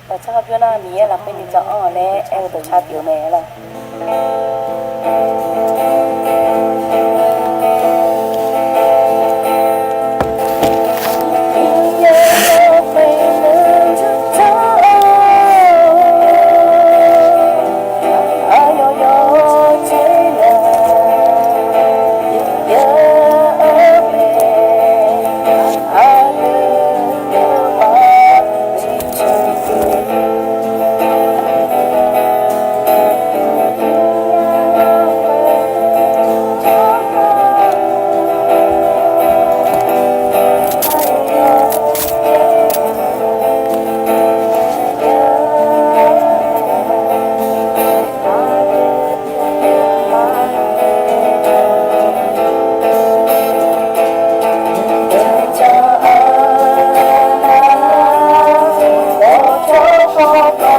Dawqcar bymr nar Miqyaer lafkhoer nuijan anr-awq laer aer-eu dawqcar pyeuf-eu mae arlawq. Sanqpaq